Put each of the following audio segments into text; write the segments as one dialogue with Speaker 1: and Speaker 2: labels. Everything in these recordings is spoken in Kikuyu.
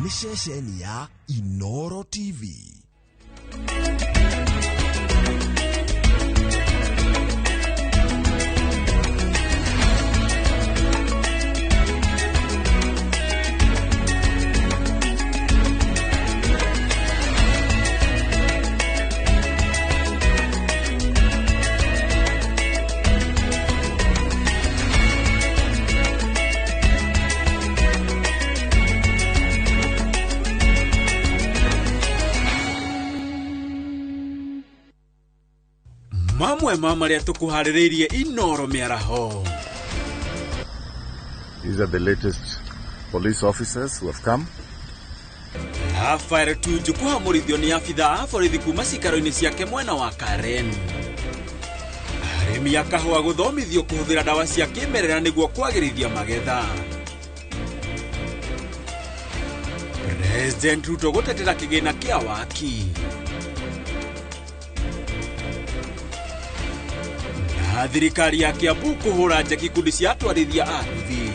Speaker 1: Nĩ ceceni ya Inoro TV.
Speaker 2: Mamwe ma marĩa tũkũharĩrĩirie Inoro mĩaraho.
Speaker 3: These are the latest police officers who have come.
Speaker 2: Rafael Tuju kũhamũrithio nĩ abitha a borithi kuma cikaro-inĩ ciake mwena wa Karen. Arĩmi a kahũa gũthomithio kũhũthĩra ndawa cia kĩmerera nĩguo kwagĩrithia magetha. President Ruto gũtetera kĩgĩna kĩa waki. Na thirikari ya Kiambu kũhũra njeki ikundi cia atwarithia a nduthi.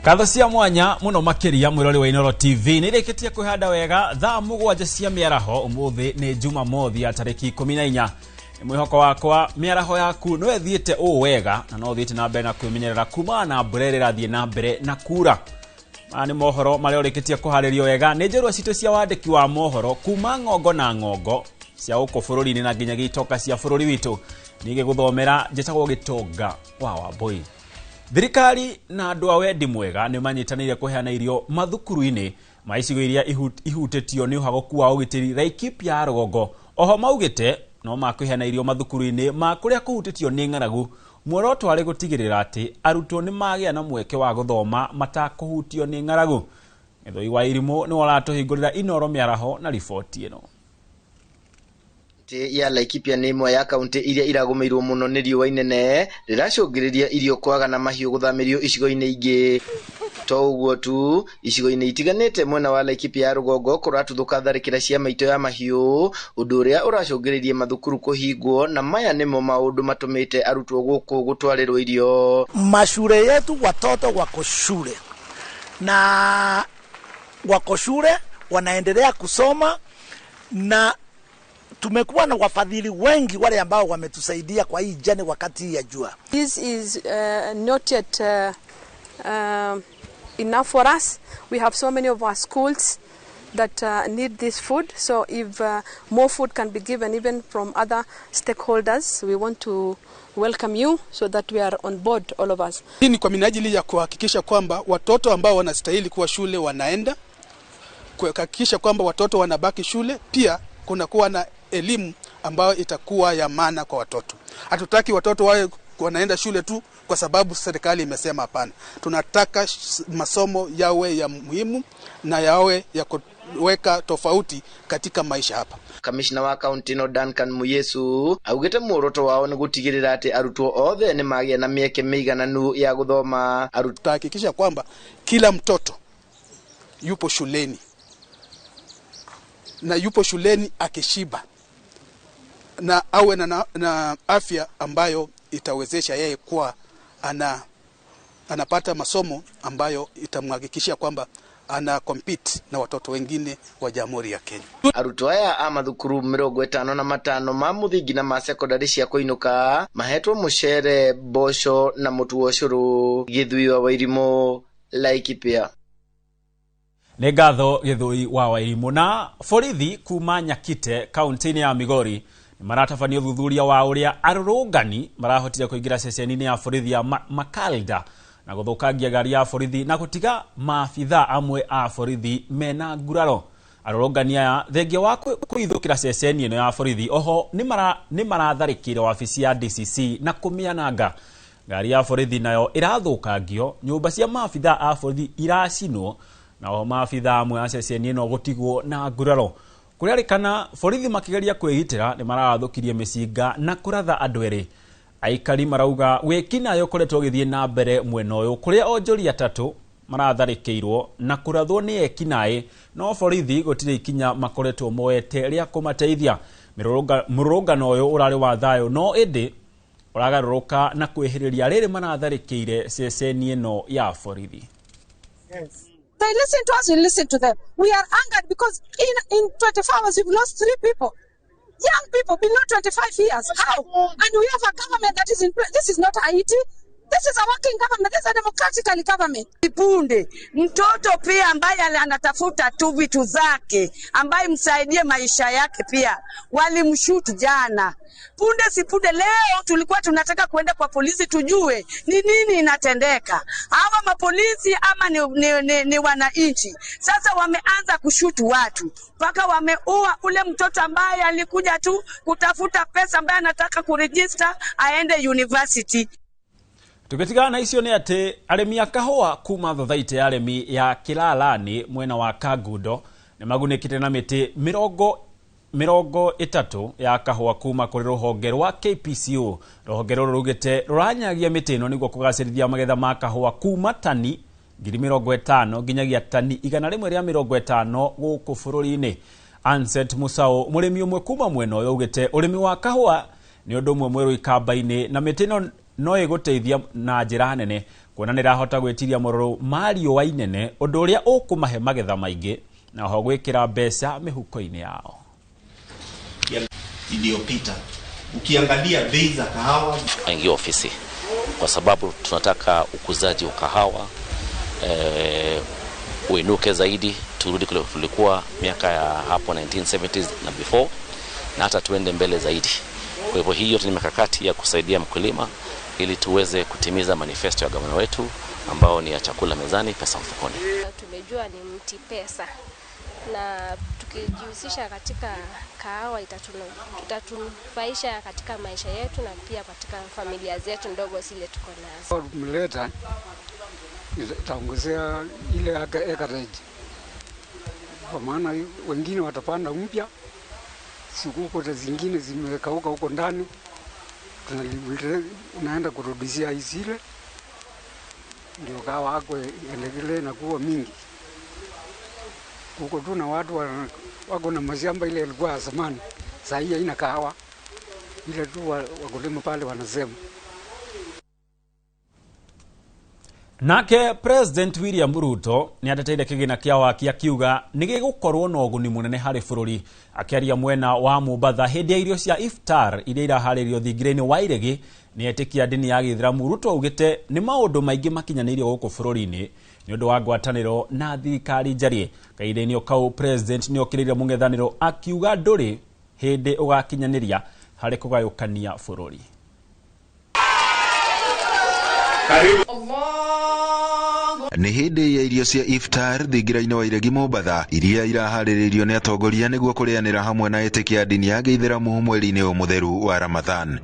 Speaker 2: Ngatho cia mwanya muno makiria mwirori wa Inoro TV nä rä kä tie kwä handa wega thaa 7 cia mĩaraho. Ũmũthĩ nĩ Jumamothi ya tarĩki 14. Nĩ mwĩhoko wakwa mĩaraho yaku no ĩthiĩte ũũ wega na no ũthiĩte na mbere na kwĩmenyerera kumana na mbura ĩrĩa ĩrathiĩ na mbere na kura. Maya nĩ mohoro marĩa ũrĩkĩtie kũharĩrio wega nĩ njorua citũ cia wandĩki wa mohoro kuma ng'ongo na ng'ongo cia gũkũ bũrũri-inĩ na nginyagia itoka cia bũrũri witũ. Ningĩ gũthomera njĩtagwo Gĩtonga wa Wambũi. Thirikari na andũ a wendi mwega nĩ manyitanĩire kũheana irio mathukuru-inĩ ma icigo iria ihutĩtio nĩ ũhagũku wa ũgitĩri Laikipia ya rũgongo. Oho maugĩte no makũheana irio mathukuru-inĩ ma kũrĩa kũhutĩtio nĩ ng'aragu, muoroto arĩ gũtigĩrĩra atĩ arutwo nĩ magĩa na mweke wa gũthoma matakũhutio nĩ ng'aragu. Gĩthũi wa Irimũ nĩwe ũratũhingũrĩra Inoro mĩaraho na riboti ĩno.
Speaker 4: Kaunti ya Laikipia nĩ ĩmwe ya kaunti iria iragũmĩirwo mũno nĩ riũa inene rĩracũngĩrĩria irio kwaga na mahiũ gũthamĩrio icigo-inĩ ingĩ. To ũguo tu, icigo-inĩ itiganĩte mwena wa Laikipia ya rũgongo kũratuthũka tharĩkĩra cia maito ya mahiũ, ũndũ ũrĩa ũracũngĩrĩria mathukuru kũhingwo, na maya nĩmo maũndũ matũmĩte arutwo gũkũ gũtwarĩrwo irio.
Speaker 5: Mashule yetu watoto wako shule na wako shule wanaendelea kusoma, na tumekuwa na wafadhili wengi wale ambao wametusaidia kwa hii jani wakati ya jua.
Speaker 6: This is not yet enough for us. We have so many of our schools that need this food. So if more food can be given even from other stakeholders, we want to welcome you so that we are on board, all of us.
Speaker 7: Hii ni kwa minajili ya kuhakikisha kwamba watoto ambao wanastahili kuwa shule wanaenda, kuhakikisha kwamba watoto wanabaki shule, pia kuna kuwa na elimu ambayo itakuwa ya maana kwa watoto. Hatutaki watoto wawe wanaenda shule tu kwa sababu serikali imesema hapana. Tunataka masomo yawe ya muhimu na yawe ya kuweka tofauti katika maisha hapa.
Speaker 4: Kamishna wa kaunti no Duncan Muyesu augite muoroto wao ni gutigirira ati arutwo othe ni magĩa na mĩeke mĩigananu ya gũthoma.
Speaker 7: Tutahakikisha kwamba kila mtoto yupo shuleni na yupo shuleni akishiba na awe na afya ambayo itawezesha yeye kuwa anapata masomo ambayo itamhakikishia kwamba ana compete na watoto wengine wa Jamhuri ya Kenya.
Speaker 4: Arutwo aya a mathukuru 55 ma muthingi na ma sekondari cia kũinũka mahetwo mũcere, mboco na mũtu wa ũcũrũ. Gĩthui wa Wairimũ, Laikipia.
Speaker 2: Nĩ ngatho Gĩthũi wa Wairimũ. Na borithi kuma Nyakite kaunti-inĩ ya Migori nĩ maratabania ũthuthuria wa ũrĩa arũrũngani marahotire kũingĩra ceceni-inĩ ya borithi ya Makalda na gũthũkangia ngari ya borithi na gũtiga maabithaa amwe a borithi mena nguraro. Arũrũngani aya thengia wa kũithũkĩra ceceni ĩno ya borithi oho nĩ maratharĩkĩire wabici ya DCC na kũmĩananga. Ngari ya borithi nayo ĩrathũkangio, nyũmba cia maabithaa a borithi iracinwo, na oho maabithaa amwe a ceceni ĩno gũtigwo na nguraro. Kũrerĩkana borithi makĩgeria kwĩgitĩra nĩ marathũkirie mĩcinga na kũratha andũ erĩ. Aikari marauga wĩkinaĩ ũkoretwo ũgĩthiĩ na mbere mwena ũyũ kũrĩa onjoria atatũ Maratharĩkĩirwo na kũrathwo nĩ ekinaĩ, no borithi gũtirĩ ikinya makoretwo moete rĩa kũmateithia. Mũrũrũngano ũyũ ũrarĩ wa thayũ, no ĩndĩ ũragarũrũka na kwĩhĩrĩria rĩrĩ maratharĩkĩire ceceni ĩno ya borithi.
Speaker 8: They listen to us, we listen to them. We are angered because in 24 hours we've lost 3 people. Young people below 25 years. How? And we have a government that is in place. This is not Haiti. This is a working government. This is a democratically government.
Speaker 9: Punde mtoto pia ambaye anatafuta tu vitu zake, ambaye msaidie maisha yake pia, walimshoot jana. Punde si punde leo tulikuwa tunataka kuenda kwa polisi tujue ni nini inatendeka. Hawa mapolisi ama ni wananchi. Sasa wameanza kushutu watu mpaka wameua ule mtoto ambaye alikuja tu kutafuta pesa, ambaye anataka kuregister aende university.
Speaker 2: Tugitigana na icio nĩ atĩ arĩmi a kahũa kuma thothaitĩ ya arĩmi ya Kilalani mwena wa Kangundo nĩ magunĩkĩte na mĩtĩ 30 ya kahũa kuma kũrĩ rũhonge rwa KPCO. Rũhonge rũrũ rugĩte rũranyagia mĩtĩ ĩno nĩguo kũgacĩrithia magetha ma kahũa kuma tani 50,000 nginyagia tani 150 gũkũ bũrũri-inĩ. Anset Musau, mũrĩmi ũmwe kuma mwena ũyũ, augĩte ũrĩmi wa kahũa nĩ ũndũ ũmwe mwerũ ikamba-inĩ na mĩtĩ ĩno no ĩgũteithia na njĩra nene kuona nĩ ĩrahota gwĩtiria morũrũ ma riũa inene, ũndũ ũrĩa ũkũmahe magetha maingĩ na oho gwĩkĩra mbeca mĩhuko-inĩ yao.
Speaker 10: Iliyopita ukiangalia bei za kahawa
Speaker 11: aingia ofisi kwa sababu tunataka ukuzaji wa kahawa uinuke zaidi, turudi kule tulikuwa miaka ya hapo 1970s na before, na hata tuende mbele zaidi. Kwa hivyo hiyo ni mikakati ya kusaidia mkulima ili tuweze kutimiza manifesto ya gavana wetu ambao ni ya chakula mezani, pesa mfukoni.
Speaker 12: Tumejua ni mti pesa, na tukijihusisha katika kahawa itatunufaisha katika maisha yetu na pia katika familia zetu ndogo zile tuko nazo.
Speaker 13: Mleta itaongezea ile acreage, kwa maana wengine watapanda mpya, siku kote zingine zimekauka huko ndani, tunaenda kurudishia zile, ndio kahawa yako endelee na kuwa mingi. Huko tu na watu wako na mashamba ile ilikuwa zamani, sasa hii haina kahawa, ile tu wakulima pale wanasema.
Speaker 2: Nake President William Ruto nĩ ateteire kĩgĩna kĩa waki akiuga nĩ gĩgũkorwo na ũguni mũnene harĩ bũrũri. Akĩaria mwena wa Mombatha hĩndĩ ya irio cia iftar iria iraharĩrio thingira-inĩ wa Iregi nĩ etĩkia ndini ya Gĩithĩramu, Ruto augĩte nĩ maũndũ maingĩ makinyanĩirio gũkũ bũrũri-inĩ nĩ ũndũ wa ngwatanĩro na thirikari njarie. Kahinda-inĩ kau President nĩ okĩrĩire mũng'ethanĩro akiuga ndũrĩ hĩndĩ ũgakinyanĩria harĩ kũgayũkania bũrũri.
Speaker 14: Nĩ hĩndĩ ya irio cia iftar thingira-inĩ wa Iregi Mombatha iria iraharĩrĩirio nĩ atongoria nĩguo kũrĩanĩra hamwe na etĩkia ndini ya Gĩithĩramu mweri-inĩ ũyũ mũtheru wa Ramadhan.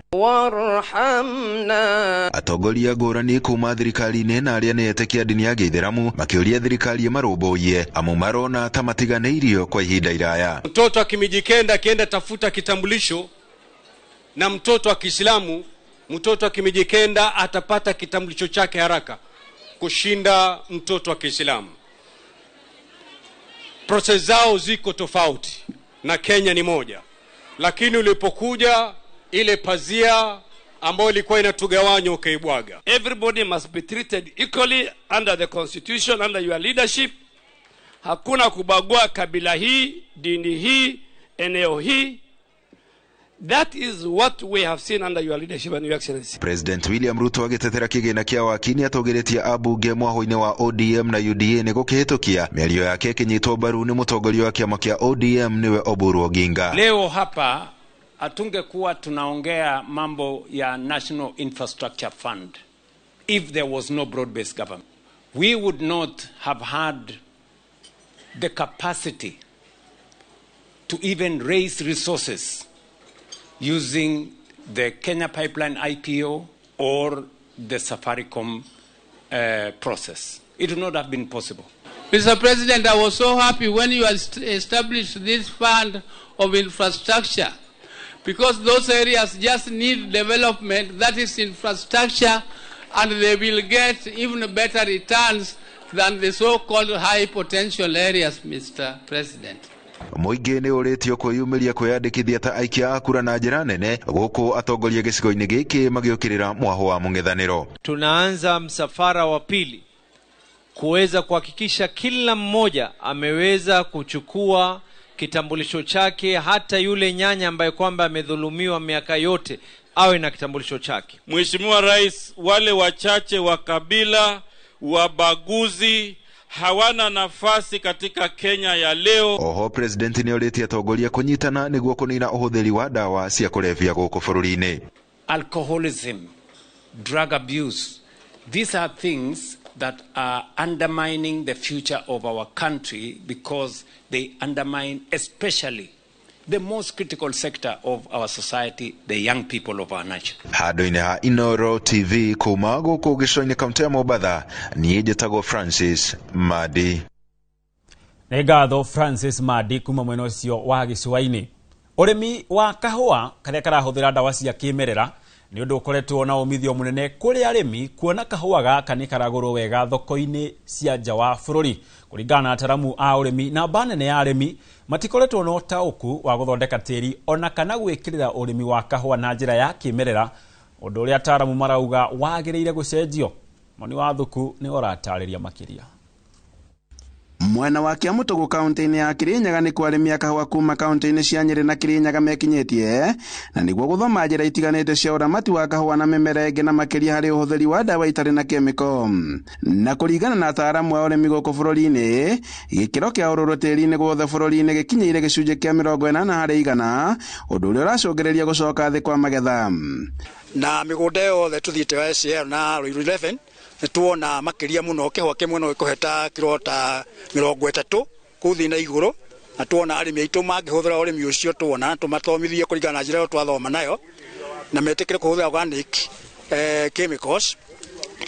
Speaker 14: Atongoria ngũrani kuma thirikari-inĩ na arĩa nĩ etĩkia ndini ya Gĩithĩramu makĩũria thirikari ĩmarũmbũiye amu marona ta matiganĩirio kwa ihinda iraya.
Speaker 15: Mtoto akimijikenda akienda tafuta kitambulisho na mtoto wa Kiislamu, mtoto wa Kimijikenda atapata kitambulisho chake haraka kushinda mtoto wa Kiislamu. Process zao ziko tofauti na Kenya ni moja, lakini ulipokuja ile pazia ambayo ilikuwa inatugawanya ukaibwaga.
Speaker 16: Everybody must be treated equally under the constitution, under your leadership. Hakuna kubagua kabila hii, dini hii, eneo hii. That is what we have seen under your leadership and your excellency.
Speaker 14: President William Ruto agĩtetera kĩgĩna kĩa waki nĩ atongoretie ambunge mwahũ-inĩ wa ODM na UDA nĩ gũkĩhĩtũkia mĩario yake ĩkĩnyitwo mbaru nĩ mũtongoria wa kĩama kĩa ODM nĩwe Oburu Oginga.
Speaker 17: Leo hapa hatungekuwa tunaongea mambo ya National Infrastructure Fund if there was no broad-based government. We would not have had the capacity to even raise resources using the Kenya Pipeline IPO or the Safaricom process. It would not have been possible.
Speaker 18: Mr. President, I was so happy when you established this fund of infrastructure, because those areas just need development, that is infrastructure, and they will get even better returns than the so-called high potential areas, Mr. President.
Speaker 14: Mũingĩ nĩ ũrĩtio kwĩyumĩria kwĩyandĩkithia ta aikia a kura na njĩra nene gũkũ atongoria gĩcigo-inĩ gĩkĩ magĩũkĩrĩra mwaho wa mũng'ethanĩro.
Speaker 19: Tunaanza msafara wa pili kuweza kuhakikisha kila mmoja ameweza kuchukua kitambulisho chake, hata yule nyanya ambaye kwamba amedhulumiwa miaka yote awe na kitambulisho chake.
Speaker 20: Mheshimiwa Rais, wale wachache wa kabila wabaguzi hawana nafasi katika Kenya ya leo.
Speaker 14: Oho president nĩ orĩtie atongoria kũnyitana nĩguo kũnina ũhũthĩri wa ndawa cia kũrebia gũkũ bũrũri-inĩ.
Speaker 17: Alcoholism, drug abuse, these are things that are undermining the future of our country because they undermine especially the most critical sector of our society, the young people of our nation.
Speaker 14: Handũ-inĩ ha Inoro TV kuma gũkũ gĩcũa-inĩ kaũntĩ ya Mombatha, niĩ njĩtagwo Francis Madi.
Speaker 2: Nĩ ngatho Francis Madi kuma mwena ũcio wa gĩcũa-inĩ. Ũrĩmi wa kahũa karĩa karahũthĩra ndawa cia kĩmerera nĩ ũndũ ũkoretwo na umithio mũnene kũrĩ arĩmi kuona kahũa gaka nĩ karagũrwo wega thoko-inĩ cia nja wa bũrũri. Kũringana na ataramu a ũrĩmi, namba nene ya arĩmi matikoretwo na ũtaũku wa gũthondeka tĩri ona kana gwĩkĩrĩra ũrĩmi wa kahũa na njĩra ya kĩmerera, ũndũ ũrĩa ataramu marauga wagĩrĩire gũcenjio. Moni wa Thuku nĩ ũratarĩria makĩria.
Speaker 21: Mwena wa Kiamũtũgũ kaunti-inĩ ya Kirinyaga nĩ kwarĩ a kahũa kuma kaunti-inĩ cia Nyĩrĩ na Kirinyaga mekinyĩtie na nĩguo gũthoma njĩra itiganĩte cia ũramati wa kahũa na mĩmera ĩngĩ na makĩria harĩ ũhũthĩri wa ndawa itarĩ na kemiko. Na kũringana na ataaramu a ũrĩmi gũkũ bũrũri-inĩ, gĩkĩro kĩa ũrũrũ tĩri-inĩ guothe bũrũri-inĩ gĩkinyĩire gĩcunjĩ kĩa 80% ũndũ ũrĩa ũracũngĩrĩria gũcoka thĩ kwa magetha.
Speaker 22: Na mĩgũnda yothe tũthiĩte wa SCL na Ruiru 11 nĩtuona makĩria mũno kĩhũa kĩmwe no gĩkũhe ta kiro ta 30 kũthiĩ na igũrũ, na tuona arĩmi aitũ mangĩhũthĩra ũrĩmi ũcio tuona tũmathomithie kũringana na njĩra ĩyo twathoma nayo na metĩkĩre kũhũthĩra organic chemicals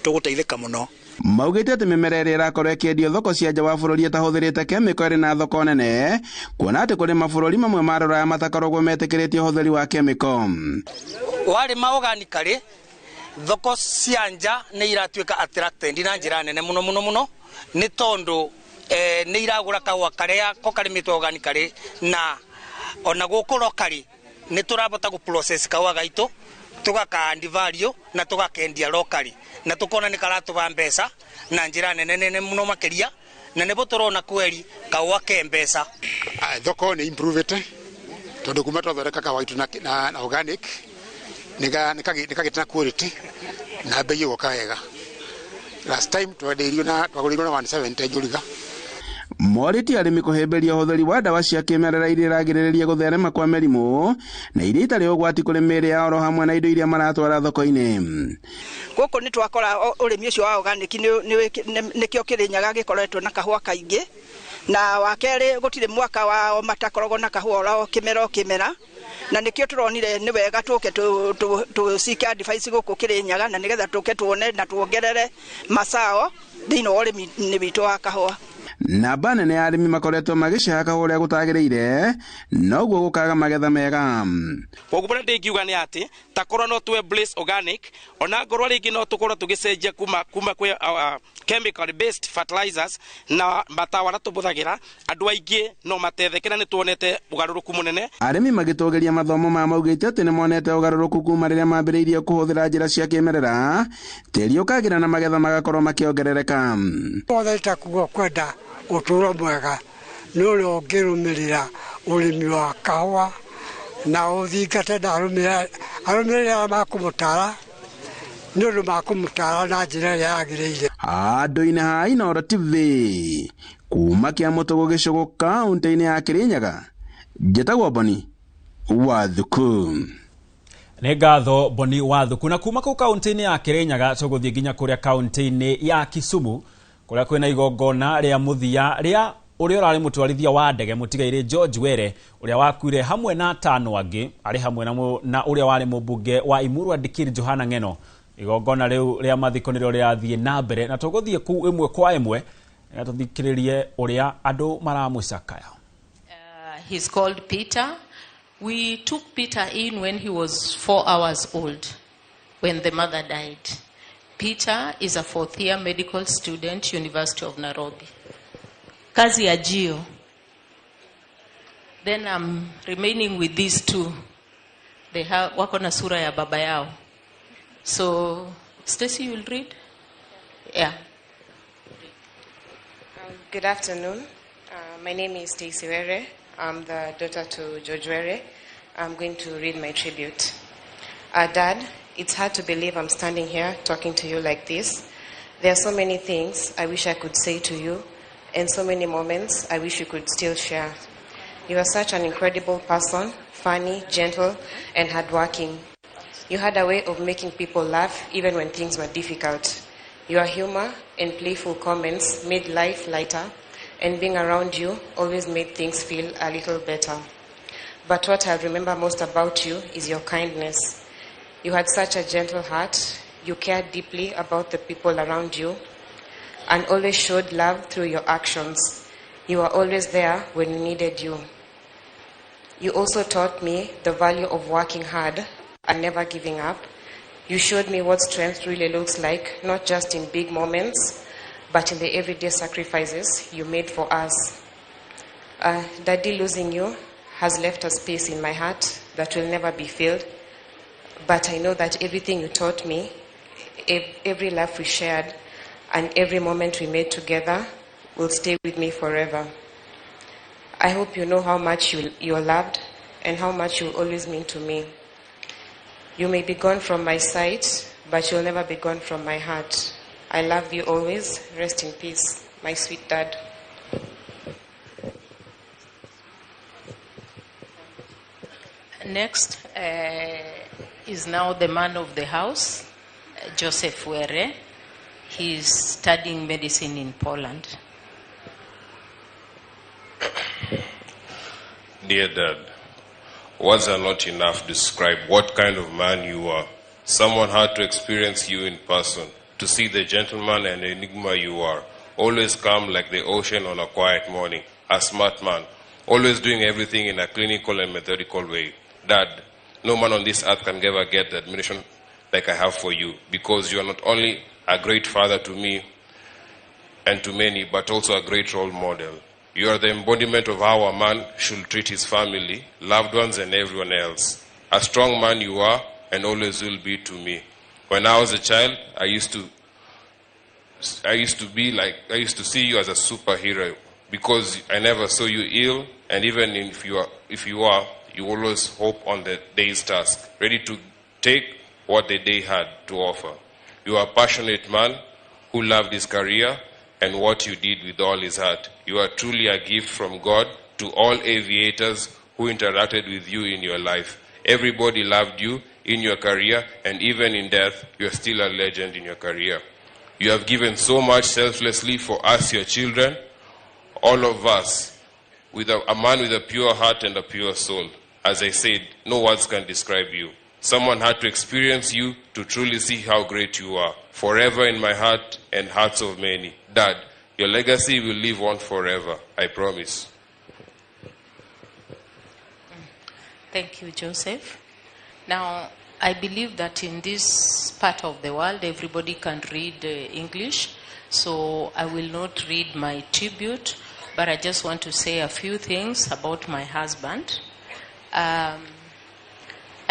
Speaker 22: tũgũteithĩka mũno.
Speaker 21: Maugĩte atĩ mĩmera ĩrĩa ĩrakorwo ĩkĩendio thoko cia nja wa bũrũri ĩtahũthĩrĩte kemiko ĩrĩ na thoko nene, kuona atĩ kũrĩ mabũrũri mamwe ma rũraya matakoragwo metĩkĩrĩtie ũhũthĩri wa kemiko.
Speaker 23: Warĩma organically thoko cia nja nĩ iratuĩka attracted na njĩra nene mũno mũno mũno nĩ tondũ nĩ iragũra kahũa karĩa ko karĩmĩtwo organically, na ona gũkũ locally nĩ tũrabota gũ process kahũa gaitũ tũgaka add value na tũgakendia locally na tũkona nĩ karatũba mbeca na njĩra nene nene mũno makĩria, na nĩbo tũrona kweri kahũa ke mbeca.
Speaker 22: Thoko nĩ improvete tondũ kuma twathondeka kahũa gaitũ na organic nĩkagĩte na quality na bei ĩgoka wega. Last time twendeirio na twagũrĩirwo na 170 njũriga.
Speaker 21: Morĩtie arĩmi kũhĩmbĩria ũhũthĩri wa ndawa cia kĩmerera iria iragirĩrĩria gũtherema kwa mĩrimũ na iria itarĩ ũgwati kũrĩ mĩĩrĩ yao oro hamwe na indo iria maratwara thoko-inĩ.
Speaker 24: Gũkũ nĩ twakora ũrĩmi ũcio wa organic nĩkĩo Kĩrĩnyaga gĩkoretwo na kahũa kaingĩ, na wa kerĩ gũtirĩ mwaka wao matakoragwo na kahũa oro kĩmera o kĩmera, na nĩkĩo tũronire nĩ wega tũke tũcike advice gũkũ Kĩrĩnyaga na nĩgetha tũke tuone na tuongerere macao thĩinĩ wa ũrĩmi witũ wa kahũa.
Speaker 21: Namba nene ya arĩmi makoretwo magĩceha kahũa ũrĩa gũtagĩrĩire noguo gũkaga magetha mega.
Speaker 25: Koguo ũrĩa ndingiuga nĩ atĩ ta korwo no tũ embrace organic, ona ngorwo rĩngĩ no tũkorwo tũgĩcenjia kuma kwĩ chemical based fertilizers na matawa arĩa tũhũthagĩra, andũ aingĩ no matetheke na nĩ tuonete ũgarũrũku mũnene.
Speaker 21: Arĩmi magĩtũgĩria mathomo ma maugĩte atĩ nĩ monete ũgarũrũku kuma rĩrĩa mambĩrĩirie kũhũthĩra njĩra cia kĩmerera, tĩri ũkagĩra na magetha magakorwo makĩongerereka.
Speaker 13: Othe ta kuga kwenda ũtũũro mwega nĩ ũrĩa ũngĩrũmĩrĩra ũrĩmi wa kahũa na ũthingate na arũmĩrĩre arĩa makũmũtara nĩ ũndũ makũmũtara na njĩra ĩrĩa yagĩrĩire.
Speaker 21: Handũ-inĩ ha Inooro TV kuma Kĩamũtũgũ gĩcũgũ kaũntĩ-inĩ ya Kĩrĩnyaga, njĩtagwo Boni wa Thuku.
Speaker 2: Nĩ ngatho Boni wa Thuku. Na kuma kũu kaũntĩ-inĩ ya Kĩrĩnyaga tũgũthiĩ nginya kũrĩa kaũntĩ-inĩ ya Kisumu kũrĩa kwĩna igongona rĩa mũthia rĩa ũrĩa ũrarĩ mũtwarithia wa ndege mũtigairĩ George Were ũrĩa wakuire hamwe na atano angĩ arĩ hamwe na ũrĩa warĩ mũmbunge wa Imuru Dikir Johana Ng'eno. Igongona rĩu rĩa mathiko nĩrĩo rĩrathiĩ na mbere na tũgũthiĩ kũu ĩmwe kwa ĩmwe na tũthikĩrĩrie ũrĩa andũ maramũcakaya.
Speaker 26: He's called Peter. We took Peter in when he was 4 hours old, when the mother died. Peter is a fourth year medical student, University of Nairobi. Kazi ya Gio. Then I'm remaining with these two. They have wako na sura ya baba yao. So, Stacy, you will read? Yeah.
Speaker 1: Good afternoon. My name is Stacy Were. I'm the daughter to George Were. I'm going to read my tribute. Dad, it's hard to believe I'm standing here talking to you like this. There are so many things I wish I could say to you, and so many moments I wish we could still share. You are such an incredible person, funny, gentle, and hardworking. You had a way of making people laugh even when things were difficult. Your humor and playful comments made life lighter, and being around you always made things feel a little better. But what I remember most about you is your kindness. You had such a gentle heart. You cared deeply about the people around you and always showed love through your actions. You were always there when we needed you. You also taught me the value of working hard and never giving up. You showed me what strength really looks like, not just in big moments, but in the everyday sacrifices you made for us. Daddy, losing you has left a space in my heart that will never be filled. But I know that everything you taught me, every laugh we shared, and every moment we made together will stay with me forever. I hope you know how much you are loved and how much you will always mean to me. You may be gone from my sight, but you'll never be gone from my heart. I love you always. Rest in peace, my sweet dad.
Speaker 26: Next is now the man of the house, Joseph Were. He is studying medicine in Poland.
Speaker 3: Dear Dad, words are not enough to describe what kind of man you are. Someone had to experience you in person to see the gentleman and enigma you are. Always calm like the ocean on a quiet morning. A smart man. Always doing everything in a clinical and methodical way. Dad, no man on this earth can ever get the admiration like I have for you, because you are not only a great father to me and to many, but also a great role model. You are the embodiment of how a man should treat his family, loved ones, and everyone else. A strong man you are and always will be to me. When I was a child, I used to see you as a superhero, because I never saw you ill, and even if you are, you always hope on the day's task, ready to take what the day had to offer. You are a passionate man who loved his career and what you did with all his heart. You are truly a gift from God to all aviators who interacted with you in your life. Everybody loved you in your career, and even in death, you are still a legend in your career. You have given so much selflessly for us, your children, all of us, with a man with a pure heart and a pure soul. As I said, no words can describe you. Someone had to experience you to truly see how great you are. Forever in my heart and hearts of many. Dad, your legacy will live on forever. I promise.
Speaker 26: Thank you, Joseph. Now, I believe that in this part of the world, everybody can read English. So I will not read my tribute, but I just want to say a few things about my husband. I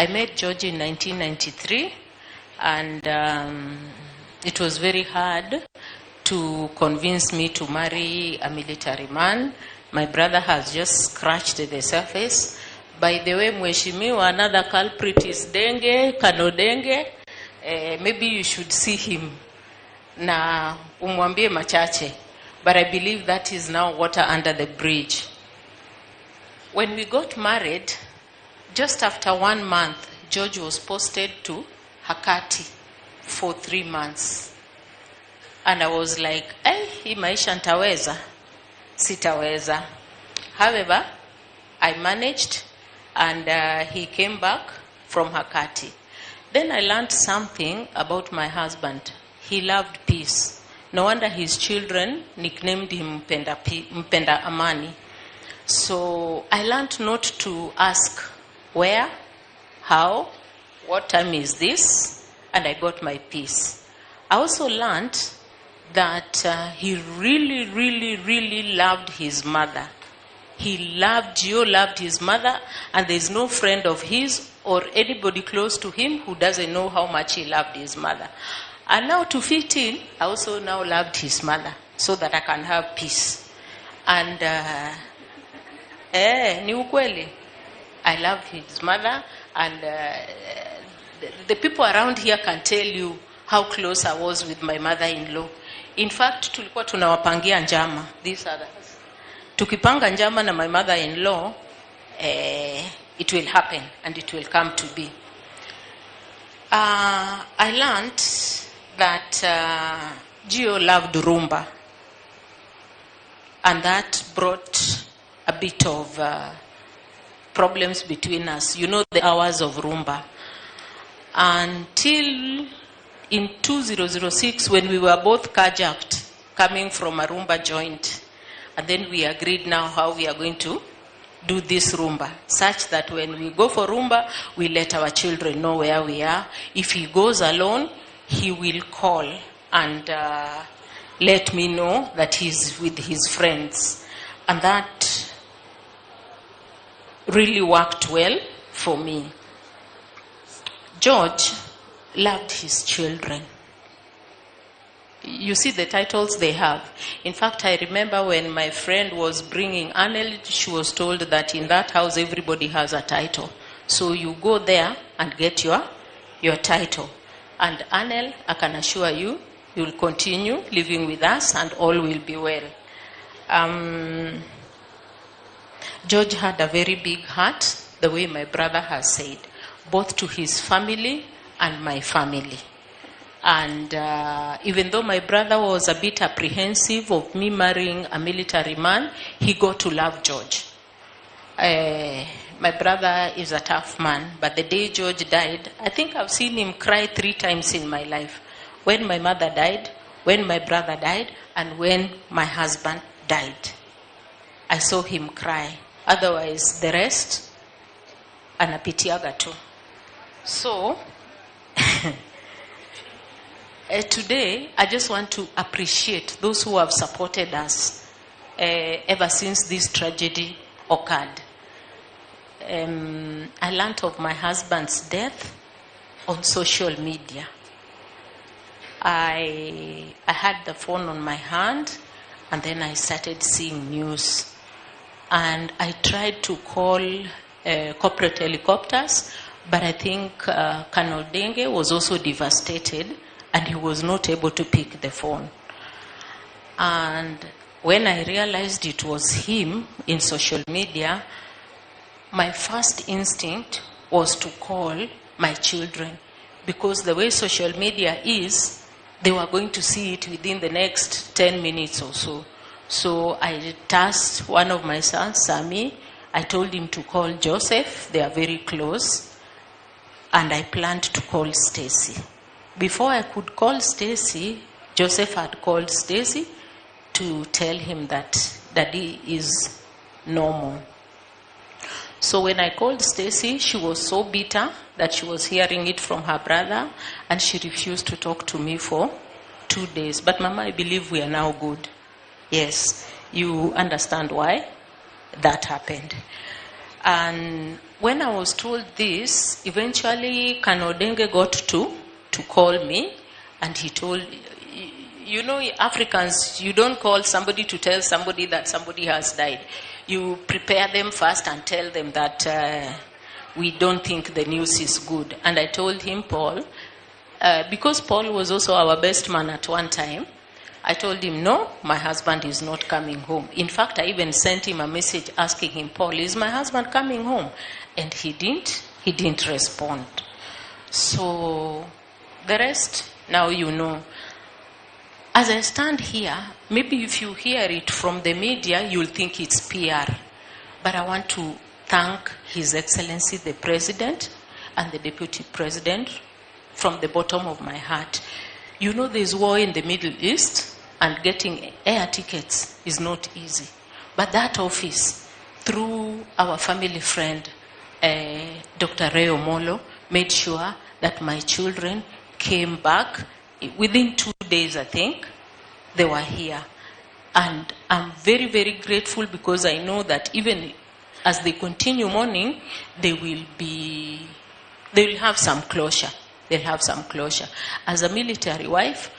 Speaker 26: met George in 1993, and it was very hard to convince me to marry a military man. My brother has just scratched the surface. By the way, Mheshimiwa, another culprit is Denge, Kano Denge. Maybe you should see him na umwambie machache. But I believe that is now water under the bridge. When we got married, just after 1 month, George was posted to Hakati for 3 months. And I was like, eh, hii maisha ntaweza? Sitaweza. However, I managed, and he came back from Hakati. Then I learned something about my husband. He loved peace. No wonder his children nicknamed him Mpenda Amani. So I learned not to ask where, how, what time is this, and I got my peace. I also learned that he really, really, really loved his mother. He loved, Gio loved his mother, and there's no friend of his or anybody close to him who doesn't know how much he loved his mother. And now to fit in, I also now loved his mother so that I can have peace. And, ni ukweli. I love his mother, and the people around here can tell you how close I was with my mother-in-law. In fact, tulikuwa tunawapangia njama, these others. Tukipanga njama na my mother-in-law, it will happen and it will come to be. I learned that Gio loved rumba, and that brought a bit of problems between us. You know, the hours of rumba. Until in 2006, when we were both carjacked, coming from a rumba joint, and then we agreed now how we are going to do this rumba, such that when we go for rumba, we let our children know where we are. If he goes alone, he will call and let me know that he's with his friends. And that really worked well for me. George loved his children. You see the titles they have. In fact, I remember when my friend was bringing Anel, she was told that in that house everybody has a title. So you go there and get your title. And Anel, I can assure you, you'll continue living with us and all will be well. George had a very big heart, the way my brother has said, both to his family and my family. And even though my brother was a bit apprehensive of me marrying a military man, he got to love George. My brother is a tough man, but the day George died, I think I've seen him cry 3 times in my life. When my mother died, when my brother died, and when my husband died. I saw him cry. Otherwise, the rest, anapitiaga tu. So, today, I just want to appreciate those who have supported us ever since this tragedy occurred. I learned of my husband's death on social media. I had the phone on my hand, and then I started seeing news. And I tried to call corporate helicopters, but I think Colonel Denge was also devastated, and he was not able to pick the phone. And when I realized it was him in social media, my first instinct was to call my children, because the way social media is, they were going to see it within the next 10 minutes or so. So I tasked one of my sons, Sammy. I told him to call Joseph. They are very close. And I planned to call Stacy. Before I could call Stacy, Joseph had called Stacy to tell him that Daddy is normal. So when I called Stacy, she was so bitter that she was hearing it from her brother, and she refused to talk to me for 2 days. But Mama, I believe we are now good. Yes, you understand why that happened. And when I was told this, eventually Colonel Denge got to call me, and he told, you know, Africans, you don't call somebody to tell somebody that somebody has died. You prepare them first and tell them that we don't think the news is good. And I told him, Paul, because Paul was also our best man at one time, I told him, no, my husband is not coming home. In fact, I even sent him a message asking him, Paul, is my husband coming home? And he didn't respond. So the rest, now you know. As I stand here, maybe if you hear it from the media, you'll think it's PR. But I want to thank His Excellency the President and the Deputy President from the bottom of my heart. You know, there's war in the Middle East, and getting air tickets is not easy. But that office, through our family friend, Dr. Ray Omolo, made sure that my children came back Within 2 days, I think, they were here. And I'm very, very grateful because I know that even as they continue mourning, they will have some closure. They'll have some closure. As a military wife,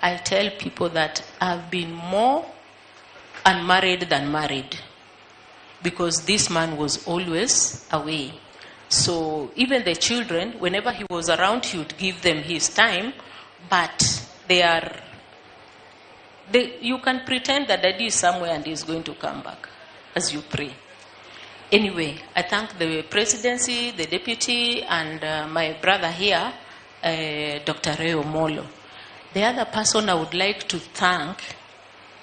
Speaker 26: I tell people that I've been more unmarried than married because this man was always away. So even the children, whenever he was around, he would give them his time, but you can pretend that daddy is somewhere and he's going to come back as you pray. Anyway, I thank the presidency, the deputy, and my brother here, Dr. Reo Molo. The other person I would like to thank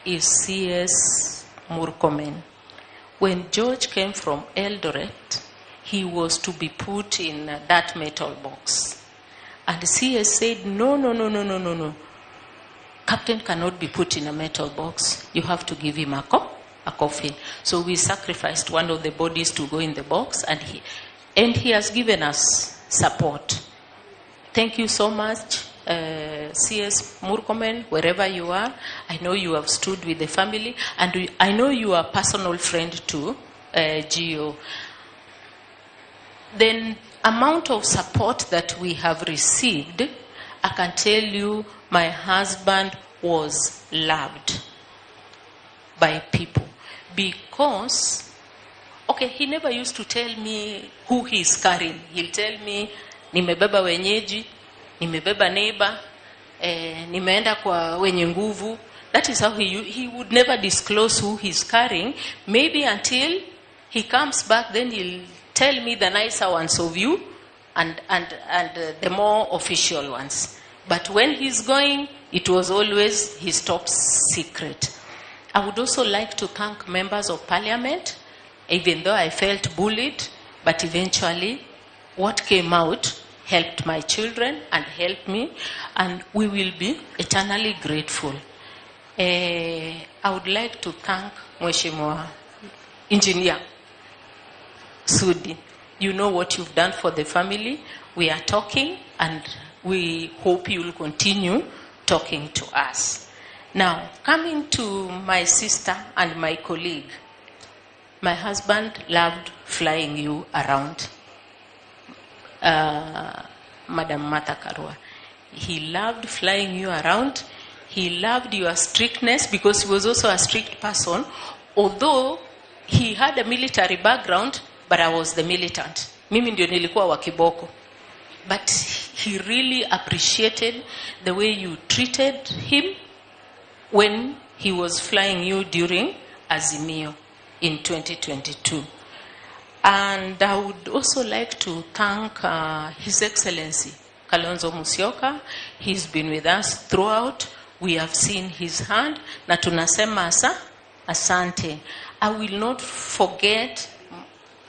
Speaker 26: is C.S. Murkomen. When George came from Eldoret, he was to be put in that metal box. And C.S. said, no, no, no, no, no, no, no. Captain cannot be put in a metal box. You have to give him a coffin. So we sacrificed one of the bodies to go in the box, and he has given us support. Thank you so much, C.S. Murkomen, wherever you are. I know you have stood with the family, and I know you are a personal friend to Gio. The amount of support that we have received, I can tell you my husband was loved by people because, okay, he never used to tell me who he's carrying. He'll tell me, nimebeba wenyeji, nimebeba neighbor, nimeenda kwa wenye nguvu. That is how he would never disclose who he's carrying. Maybe until he comes back, then he'll tell me the nicer ones of you and the more official ones. But when he's going, it was always his top secret. I would also like to thank members of parliament, even though I felt bullied, but eventually what came out helped my children and helped me, and we will be eternally grateful. I would like to thank Mheshimiwa Engineer Sudi. You know what you've done for the family. We are talking, and we hope you'll continue talking to us. Now, coming to my sister and my colleague, my husband loved flying you around, Madam Martha Karua. He loved flying you around. He loved your strictness because he was also a strict person, although he had a military background, but I was the militant. Mimi ndio nilikuwa wa kiboko. But he really appreciated the way you treated him when he was flying you during Azimio in 2022. And I would also like to thank His Excellency Kalonzo Musyoka. He's been with us throughout. We have seen his hand. Na tunasema asante. I will not forget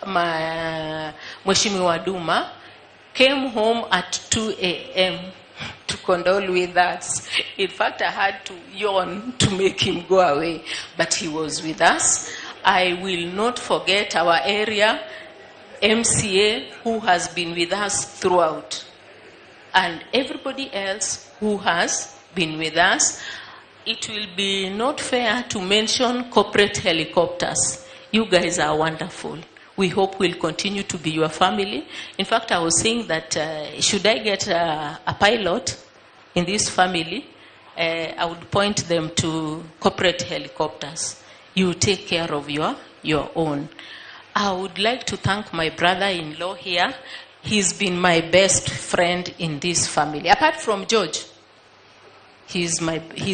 Speaker 26: my Mheshimiwa Duma came home at 2 a.m. to condole with us. In fact, I had to yawn to make him go away, but he was with us. I will not forget our area MCA who has been with us throughout, and everybody else who has been with us. It will be not fair to mention corporate helicopters. You guys are wonderful. We hope we'll continue to be your family. In fact, I was saying that should I get a pilot in this family, I would point them to corporate helicopters. You take care of your own. I would like to thank my brother-in-law here. He's been my best friend in this family. Apart from George, he's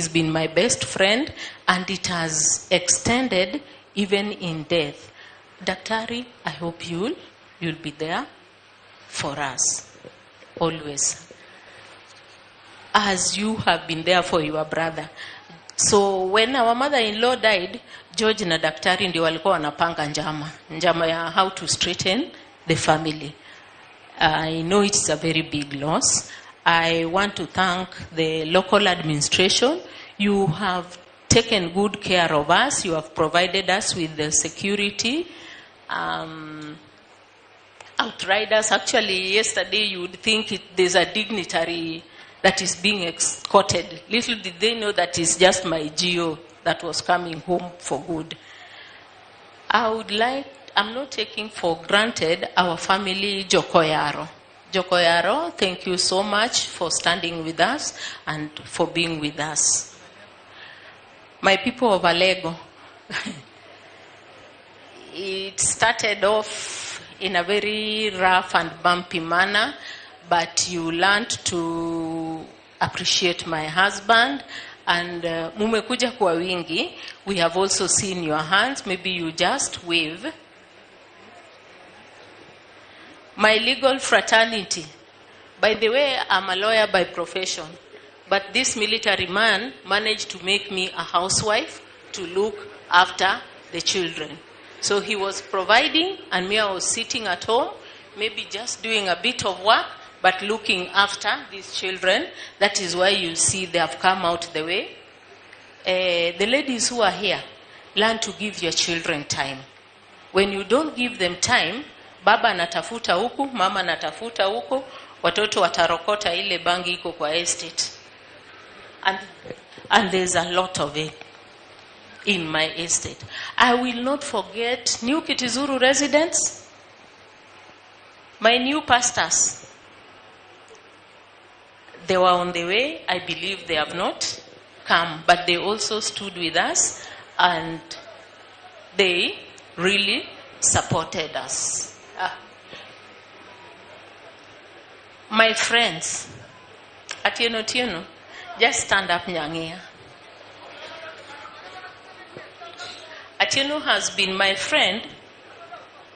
Speaker 26: been my best friend, and it has extended even in death. Daktari, I hope you'll be there for us always, as you have been there for your brother. So when our mother-in-law died, George na daktari ndio walikuwa wanapanga njama ya how to straighten the family. I know it's a very big loss. I want to thank the local administration. You have taken good care of us. You have provided us with the security. Outriders. Actually, yesterday you would think there's a dignitary that is being escorted. Little did they know that it's just my GO that was coming home for good. I'm not taking for granted our family, Jokoyaro. Jokoyaro, thank you so much for standing with us and for being with us. My people of Alego, it started off in a very rough and bumpy manner, but you learned to appreciate my husband. And mumekuja kwa wingi. We have also seen your hands. Maybe you just wave. My legal fraternity. By the way, I'm a lawyer by profession. But this military man managed to make me a housewife to look after the children. So he was providing, and me, I was sitting at home, maybe just doing a bit of work, but looking after these children. That is why you see they have come out the way. The ladies who are here, learn to give your children time. When you don't give them time, baba anatafuta huku, mama anatafuta huku, watoto watarokota ile bangi iko kwa estate. And there's a lot of it in my estate. I will not forget New Kitizuru residents, my new pastors. They were on the way. I believe they have not come, but they also stood with us and they really supported us. My friends, Atieno Tieno, just stand up, Nyangia. Atieno has been my friend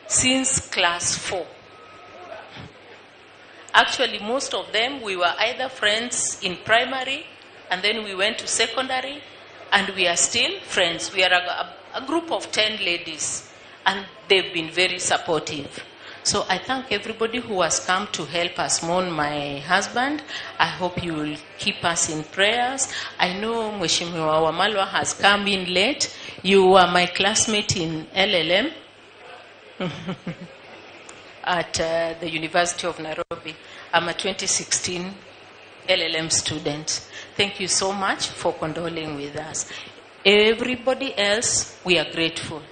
Speaker 26: since class 4. Actually, most of them, we were either friends in primary, and then we went to secondary, and we are still friends. We are a group of 10 ladies, and they've been very supportive. So I thank everybody who has come to help us mourn my husband. I hope you will keep us in prayers. I know Mheshimiwa Wamalwa has come in late. You were my classmate in LLM at the University of Nairobi. I'm a 2016 LLM student. Thank you so much for condoling with us. Everybody else, we are grateful.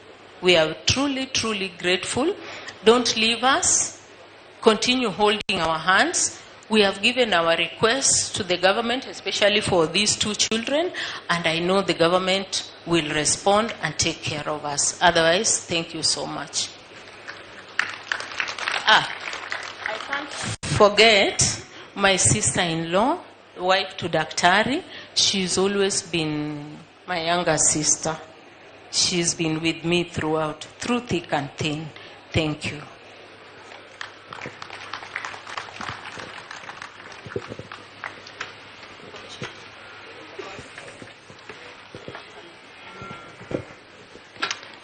Speaker 26: We are truly, truly grateful. Don't leave us. Continue holding our hands. We have given our requests to the government, especially for these two children, and I know the government will respond and take care of us. Otherwise, thank you so much. I can't forget my sister-in-law, wife to Daktari. She's always been my younger sister. She's been with me throughout, through thick and thin. Thank you.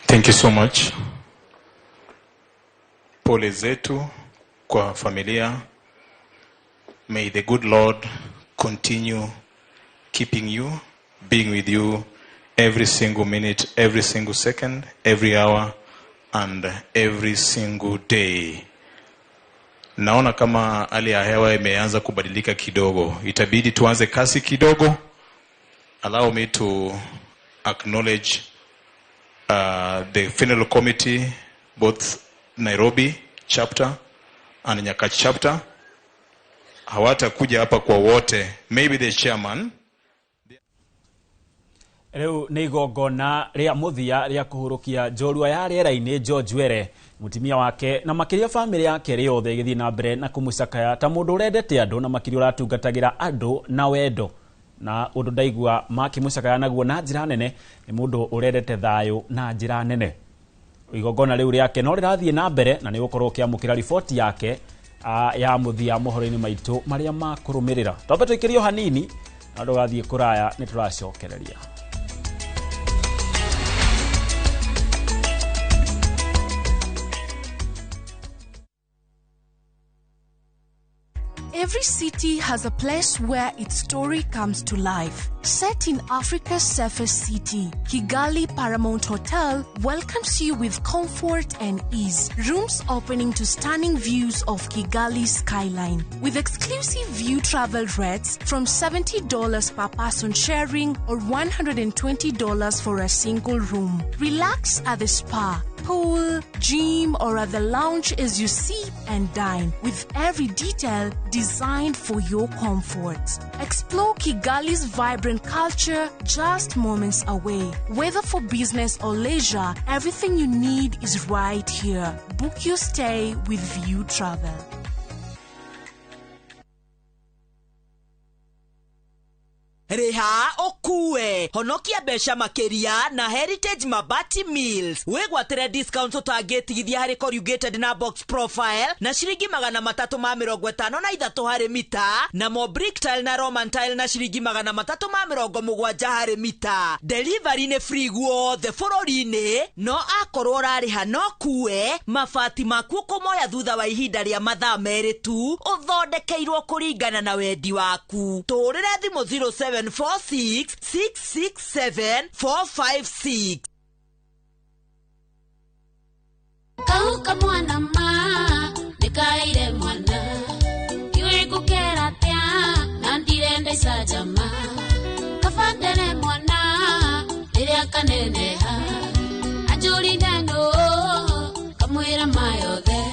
Speaker 4: Thank you so much. Pole zetu kwa familia. May the good Lord continue keeping you, being with you every single minute, every single second, every hour, and every single day. Naona kama hali ya hewa imeanza kubadilika kidogo. Itabidi tuanze kasi kidogo. Allow me to acknowledge the funeral committee, both Nairobi chapter and Nyakach chapter. Hawatakuja hapa kwa wote. Maybe the chairman.
Speaker 2: Rĩu nĩ igongona rĩa mũthia rĩa kũhurũkia njorua ya rĩera-inĩ George Were, mũtumia wake na makĩria bamĩrĩ yake rĩothe ĩgĩthiĩ na mbere na kũmũcakaya ta mũndũ ũrendete andũ na makĩria ũratungatagĩra andũ na wendo. Na ũndũ ndaigua makĩmũcakaya naguo na njĩra nene nĩ mũndũ ũrendete thayũ na njĩra nene. Igongona rĩu rĩake no rĩrathiĩ na mbere na nĩ ũgũkorwo ũkĩamũkĩra riboti yake ya mũthia mohoro-inĩ maitũ marĩa makũrũmĩrĩra. Twambe tũikĩrio hanini na ndũgathiĩ kũraya, nĩ tũracokereria.
Speaker 5: Every city has a place where its story comes to life. Set in Africa's safest city, Kigali Paramount Hotel welcomes you with comfort and ease. Rooms opening to stunning views of Kigali's skyline. With exclusive view travel rates from $70 per person sharing or $120 for a single room. Relax at the spa, pool, gym, or at the lounge as you sip and dine, with every detail designed for your comfort. Explore Kigali's vibrant culture just moments away. Whether for business or leisure, everything you need is right here. Book your stay with View Travel.
Speaker 6: Rĩha ũkue honokia mbeca makĩria na Heritage Mabati Mills. Wĩgwatĩre discounts ũtangĩtigithia harĩ corrugated na box profile na ciringi 353 harĩ mita, na mo brick tile na Roman tile na ciringi 370 harĩ mita. Delivery nĩ free guothe bũrũri-inĩ, no akorwo ũrarĩha no kue mabati maku ũkũmoya thutha wa ihinda rĩa mathaa 2 tu, ũthondekeirwo kũringana na wendi waku. Tũhũrĩre thimũ 07 46 667 456.
Speaker 7: Kauka mwana ma nikaire mwana iwe gukera tia na ndirenda isajama kafandere mwana riria kaneneha anjuri neno kamwira mayothe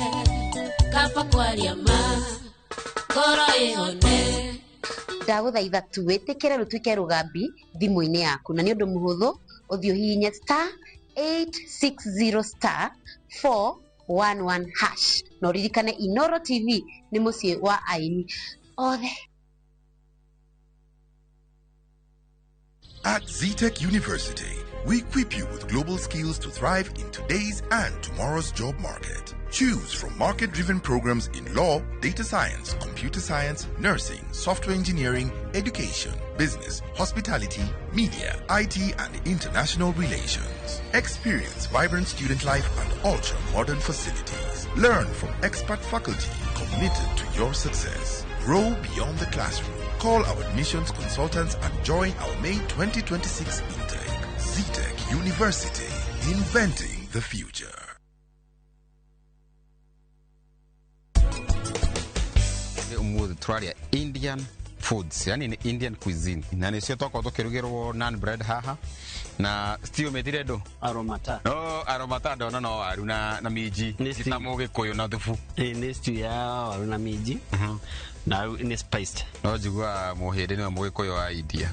Speaker 7: kapa kwaria ma ngoro ihone.
Speaker 8: Ndagũthaitha tu wĩtĩkĩre rũtuĩke rũgambi thimũ-inĩ yaku, na nĩ ũndũ mũhũthũ ũthiĩ ũhihinye star 860 star 411 hash na ũririkane Inoro TV nĩ mũciĩ wa aini othe.
Speaker 9: At Zetech University, we equip you with global skills to thrive in today's and tomorrow's job market. Choose from market-driven programs in law, data science, computer science, nursing, software engineering, education, business, hospitality, media, IT, and international relations. Experience vibrant student life and ultra-modern facilities. Learn from expert faculty committed to your success. Grow beyond the classroom. Call our admissions consultants and join our May 2026 intake. Zetech University, inventing the future.
Speaker 10: Twaria Indian foods, yani ni Indian cuisine, na nicio twakorwo tukirugirwo naan bread haha na stew metire ndo
Speaker 27: aromata
Speaker 10: no aromata ndona no waru na minji ta mugikuyu na thubu.
Speaker 27: Ni stew ya waru na minji na ni spiced.
Speaker 10: No njigua muhindi niwe mugikuyu wa India.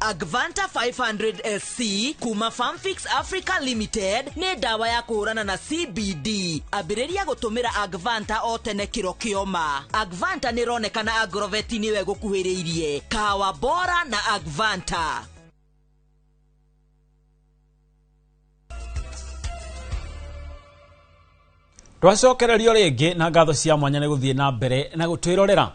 Speaker 6: Agvanta 500 SC kuma Farmfix Africa Limited nĩ ndawa ya kũhũrana na CBD. Ambĩrĩria gũtũmĩra Agvanta o tene kĩro kĩoma. Agvanta nĩ ĩronekana Agrovet nĩwe gũkuhĩrĩirie. Kahawa bora na Agvanta.
Speaker 2: Twacokererio rĩngĩ na ngatho cia mwanya nĩ gũthiĩ na mbere na gũtwĩrorera.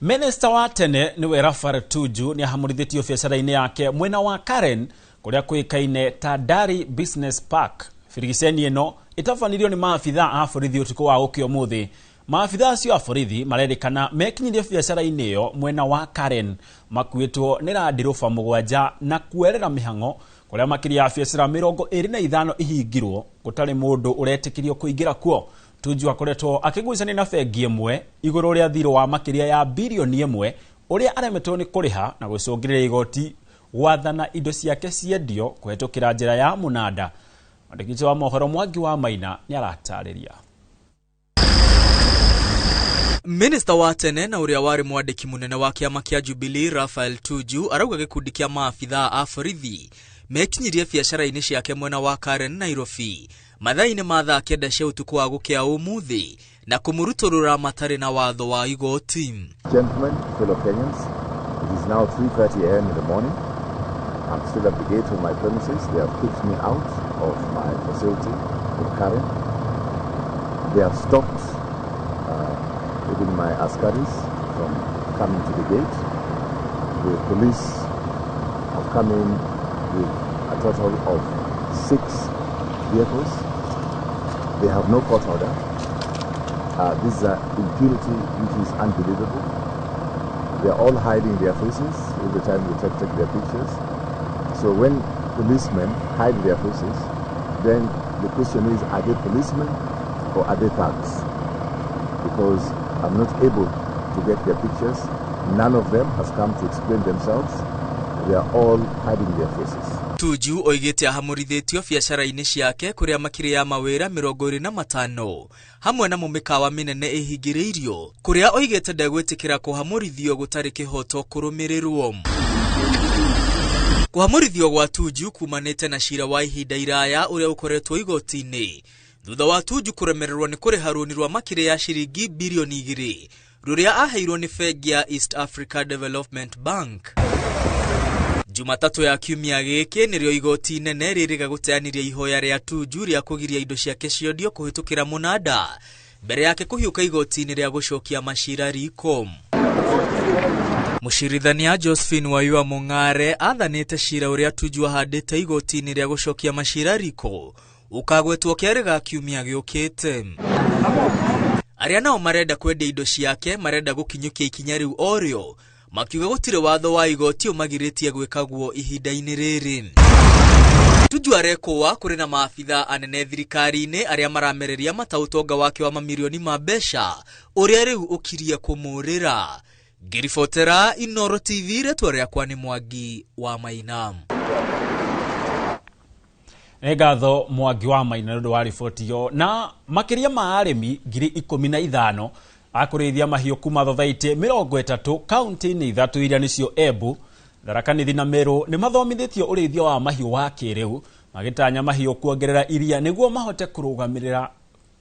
Speaker 2: Minister wa tene niwe Raphael Tuju ni ahamurithĩtio biacara-inĩ yake mwena wa Karen kũrĩa kũĩkaine ta Dari Business Park. Birigiceni ĩno ĩtabanirio nĩ maabitha a borithi ũtukũ wa gũkĩa ũmũthĩ. Maabitha acio a borithi marerĩkana mekinyirie biacara-inĩ ĩyo mwena wa Karen makuĩtwo nĩ randiroba 7 na kuerera mĩhang'o kũrĩa makĩria ya biacara 25 ihingirwo gũtarĩ mũndũ ũretĩkĩrio kũingĩra kuo. Tuju akoretwo akĩgucania na bengi ĩmwe igũrũ rĩa thirĩ wa makĩria ya birioni 1 ũrĩa aremetwo nĩ kũrĩha na gũcũngĩrĩria igoti gwathana indo ciake ciendio kũhetũkĩra njĩra ya mũnanda. Mwandĩki wa mohoro Mwangi wa Maina nĩ aratarĩria.
Speaker 28: Minister wa tene na ũrĩa warĩ mwandĩki mũnene wa kĩama kĩa Jubilee Raphael Tuju arauga gĩkundi kĩa maabithaa a borithi mekinyirie biacara-inĩ ciake mwena wa Karen Nairobi mathaa-inĩ ma thaa 9 cia ũtukũ wa gũkĩa ũmũthĩ na kũmũrutũrũra matarĩ na watho wa igoti.
Speaker 29: Gentlemen, fellow Kenyans, it is now 3:30 a.m. in the morning. I'm still at the gate of my premises. They have kicked me out of my facility in Karen. They have stopped even my askaris from coming to the gate. The police have come in with a total of 6 vehicles. They have no court order. This is an impunity which is unbelievable. They are all hiding their faces every time we take their pictures. So when policemen hide their faces, then the question is, are they policemen or are they thugs? Because I'm not able to get their pictures. None of them has come to explain themselves. They are all hiding their faces.
Speaker 28: Tuju oigĩte ahamũrithĩtio biacara-inĩ ciake kũrĩa makĩria ya mawĩra 25 hamwe na mĩkawa mĩnene ĩhingĩrĩirio kũrĩa oigĩte ndegwĩtĩkĩra kũhamũrithio gũtarĩ kĩhoto kũrũmĩrĩrwo. Kũhamũrithio gwa Tuju kumanĩte na cira wa ihinda iraya ũrĩa ũkoretwo igoti-inĩ thutha wa Tuju kũremererwo nĩ kũrĩha rũni rwa makĩria ya ciringi birioni 2 rũrĩa aheirwo nĩ bengi ya East Africa Development Bank. Jumatatũ ya kiumia gĩkĩ nĩrĩo igoti inene rĩrĩga gũteanĩria ihoya rĩa Tuju rĩa kũgiria indo ciake ciondio kũhĩtũkĩra mũnanda mbere yake kũhiũka igoti-inĩ rĩa gũcokia macira riko. Mũcirithania Josephine Wayua Mung'are athanĩte cira ũrĩa Tuju ahandĩte igoti-inĩ rĩa gũcokia macira riko ũkagwetwo kerĩ ga kiumia gĩũkĩte. Arĩa nao marenda kwendia indo ciake marenda gũkinyũkia ikinya rĩu orĩo makiuga gũtirĩ watho wa igoti ũmagirĩtie gwĩkagwo ihinda-inĩ rĩrĩ. Tuju arekũa kũrĩ na maabitha anene thirikari-inĩ arĩa maramereria mata ũtonga wake wa mamirioni ma mbeca ũrĩa rĩu ũkirie kũmũrĩra. Ngĩribotera Inooro TV, rĩtwa rĩakwa nĩ Mwangi wa Maina.
Speaker 2: Nĩ ngatho Mwangi wa Maina nĩ ũndũ wa riboti ĩyo. Na makĩria ma arĩmi 15,000 akũrĩithia mahiũ kuma thothaitĩ 30 kaunti-inĩ 3 iria nĩcio Embu, Tharaka Nithi na Meru nĩ mathomithĩtio ũrĩithia wa mahiũ wa kĩrĩu magĩtanya mahiũ kuongerera iria nĩguo mahote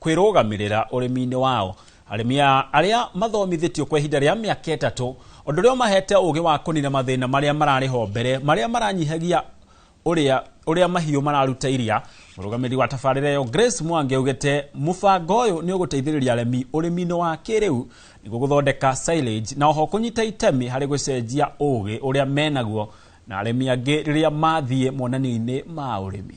Speaker 2: kwĩrũgamĩrĩra ũrĩmi-inĩ wao. Arĩmi arĩa mathomithĩtio kwa ihinda rĩa mĩaka 3 ũndũ ũrĩa ũmahete ũgĩ wa kũnina mathĩna marĩa mararĩ ho mbere marĩa maranyihagia ũrĩa mahiũ mararuta iria. Mũrũgamĩrĩri wa tabarĩra ĩyo Grace Mwangi augĩte mũbango ũyũ nĩ ũgũteithĩrĩria arĩmi ũrĩmi-inĩ wa kĩrĩu nĩguo gũthondeka silage na oho kũnyita itemi harĩ gũcenjia ũgĩ ũrĩa menaguo na arĩmi angĩ rĩrĩa mathiĩ monanio-inĩ ma ũrĩmi.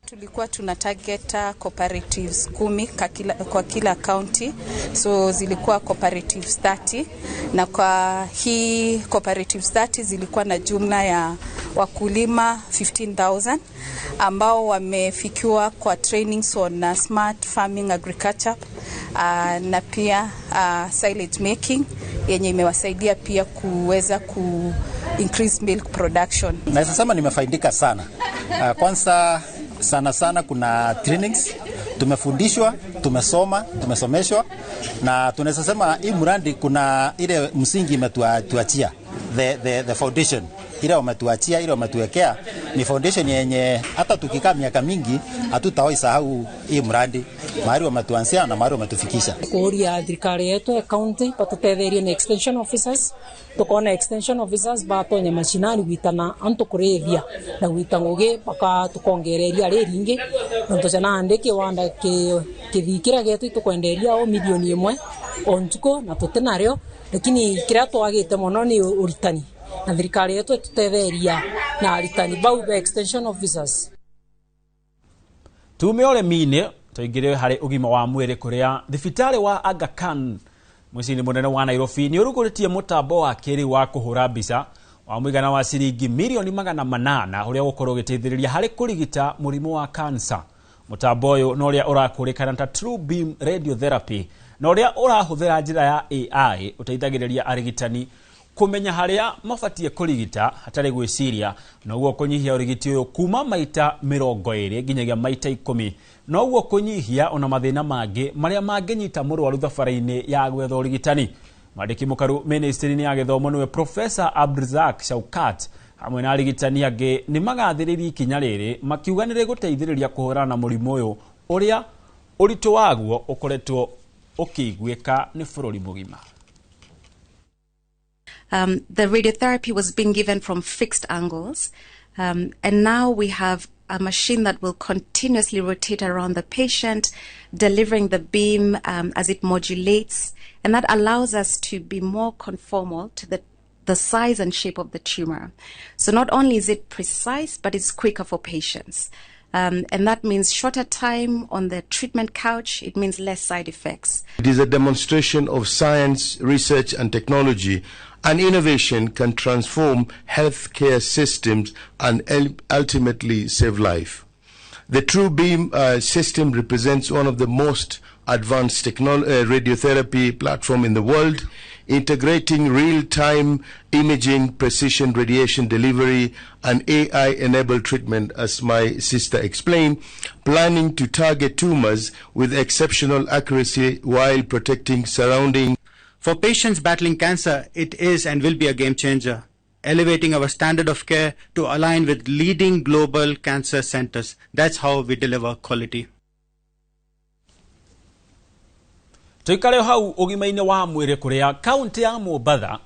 Speaker 11: Tulikuwa tuna target cooperatives 10 kwa kila county, so zilikuwa cooperatives 30, na kwa hii cooperatives 30 zilikuwa na jumla ya wakulima 15,000 ambao wamefikiwa kwa trainings on smart farming agriculture na pia silage making yenye imewasaidia pia kuweza ku increase milk production.
Speaker 12: Naweza sema nimefaidika sana. Kwanza sana sana kuna trainings, tumefundishwa, tumesoma, tumesomeshwa, na tunaweza sema hii mradi kuna ile msingi imetuachia, the foundation ile wametuachia, ile wametuwekea ni foundation yenye hata tukikaa miaka mingi hatutawahi sahau hii mradi, mahali wametuanzia na mahali wametufikisha.
Speaker 14: Kuria thirikari yetu ya county patutetherie ni extension officers, tukona extension officers batonya mashinani gwitana antu kurithia na gwita ngugi baka tukongereria riringi nontu cana kiwanda kithikira getu tukwenderia o milioni 1 o ntuko na tutinario, lakini kiria twagite muno ni uritani na thirikari yetu itutetheria na aritani bau ba extension officers.
Speaker 2: Tume ũrĩmi-inĩ tũingĩre harĩ ũgima wa mwĩrĩ kũrĩa thibitarĩ wa Aga Khan mũciĩ-inĩ mũnene wa Nairobi nĩ ũrugũrĩtie mũtambo wa kĩrĩu wa kũhũra mbica wa mũigana wa ciringi milioni 800 ũrĩa ũgũkorwo ũgĩteithĩrĩria harĩ kũrigita mũrimũ wa kansa. Mũtambo ũyũ na ũrĩa ũrakũrĩkana ta True Beam Radiotherapy na ũrĩa ũrahũthĩra njĩra ya AI ũteithagĩrĩria arigitani kũmenya harĩa mabatie kũrigita hatarĩ gwĩciria, noguo kũnyihia ũrigiti ũyũ kuma maita 20 nginyagia maita 10, noguo kũnyihia ona mathĩna mangĩ marĩa mangĩnyita mũrwaru thabarĩ-inĩ ya gwetha ũrigitani. Mwandĩki mũkaru ministry-inĩ ya gĩthomo nĩwe Professor Abdulrazak Shaukat hamwe na arigitani angĩ nĩ magathĩrĩirie ikinya rĩrĩ makiuga nĩ rĩgũteithĩrĩria kũhũrana na mũrimũ ũyũ ũrĩa ũritũ waguo ũkoretwo ũkĩiguĩka nĩ bũrũri mũgima.
Speaker 15: The radiotherapy was being given from fixed angles, and now we have a machine that will continuously rotate around the patient, delivering the beam as it modulates, and that allows us to be more conformal to the size and shape of the tumor. So not only is it precise, but it's quicker for patients. And that means shorter time on the treatment couch. It means less side effects.
Speaker 16: It is a demonstration of science, research and technology, and innovation can transform healthcare systems and ultimately save life. The TrueBeam system represents one of the most advanced radiotherapy platform in the world, integrating real-time imaging, precision radiation delivery, and AI-enabled treatment, as my sister explained, planning to target tumors with exceptional accuracy while protecting surrounding.
Speaker 17: For patients battling cancer, it is and will be a game changer, elevating our standard of care to align with leading global cancer centers. That's how we deliver quality.
Speaker 2: Tuikare hau ũgima-inĩ wa mwĩrĩ kũrĩa kaunti ya Mombatha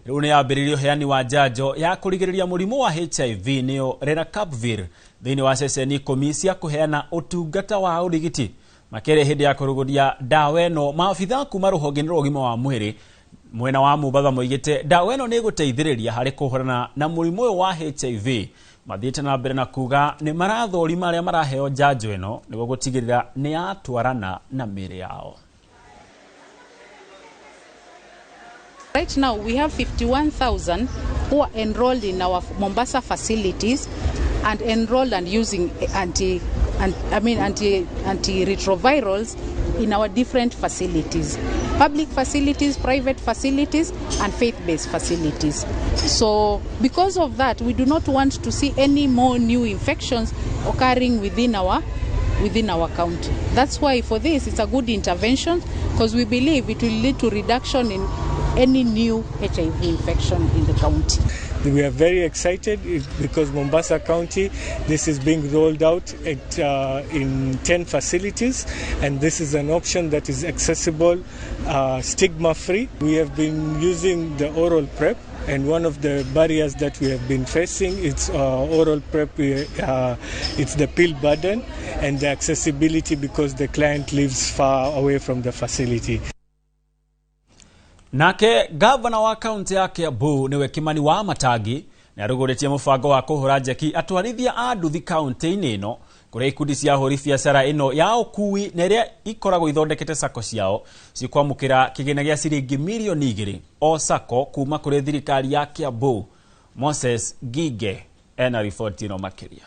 Speaker 2: rĩu nĩ yambĩrĩirie ũheani wa njanjo ya kũrigĩrĩria mũrimũ wa HIV nĩyo Lenacapavir thĩinĩ wa ceceni 10 cia kũheana ũtungata wa ũrigiti. Makĩria hĩndĩ ya kũrugũria ndawa ĩno, maabitha kuma rũhonge-inĩ rwa ũgima wa mwĩrĩ mwena wa Mombatha moigĩte ndawa ĩno nĩ ĩgũteithĩrĩria harĩ kũhũrana na mũrimũ ũyũ wa HIV. Mathiĩte na mbere na kuga nĩ marathũrima arĩa maraheo njanjo ĩno nĩguo gũtigĩrĩra nĩ yatwarana na mĩĩrĩ yao.
Speaker 11: Right now, we have 51,000 who are enrolled in our Mombasa facilities and enrolled and using antiretrovirals in our different facilities, public facilities, private facilities, and faith-based facilities. So because of that, we do not want to see any more new infections occurring within our county. That's why for this, it's a good intervention, because we believe it will lead to reduction in any new HIV infection in the county.
Speaker 18: We are very excited because Mombasa County, this is being rolled out at, in 10 facilities, and this is an option that is accessible, stigma-free. We have been using the oral PrEP, and one of the barriers that we have been facing is oral PrEP, it's the pill burden and the accessibility because the client lives far away from the facility.
Speaker 2: Nake gavana wa kaunti ya Kiambu niwe Kimani wa Matangi nĩ arugũrĩtie mũbango wa kũhũra njeki atwarithia a nduthi kaunti-inĩ ĩno kũrĩa ikundi cia ahũri biacara ĩno ya ũkui na ĩrĩa ikoragwo ithondekete sako ciao cikwamũkĩra kĩgĩna gĩa ciringi mirioni 2 o sako kuma kũrĩ thirikari ya Kiambu. Moses Ngige ena riboti ĩno makĩria.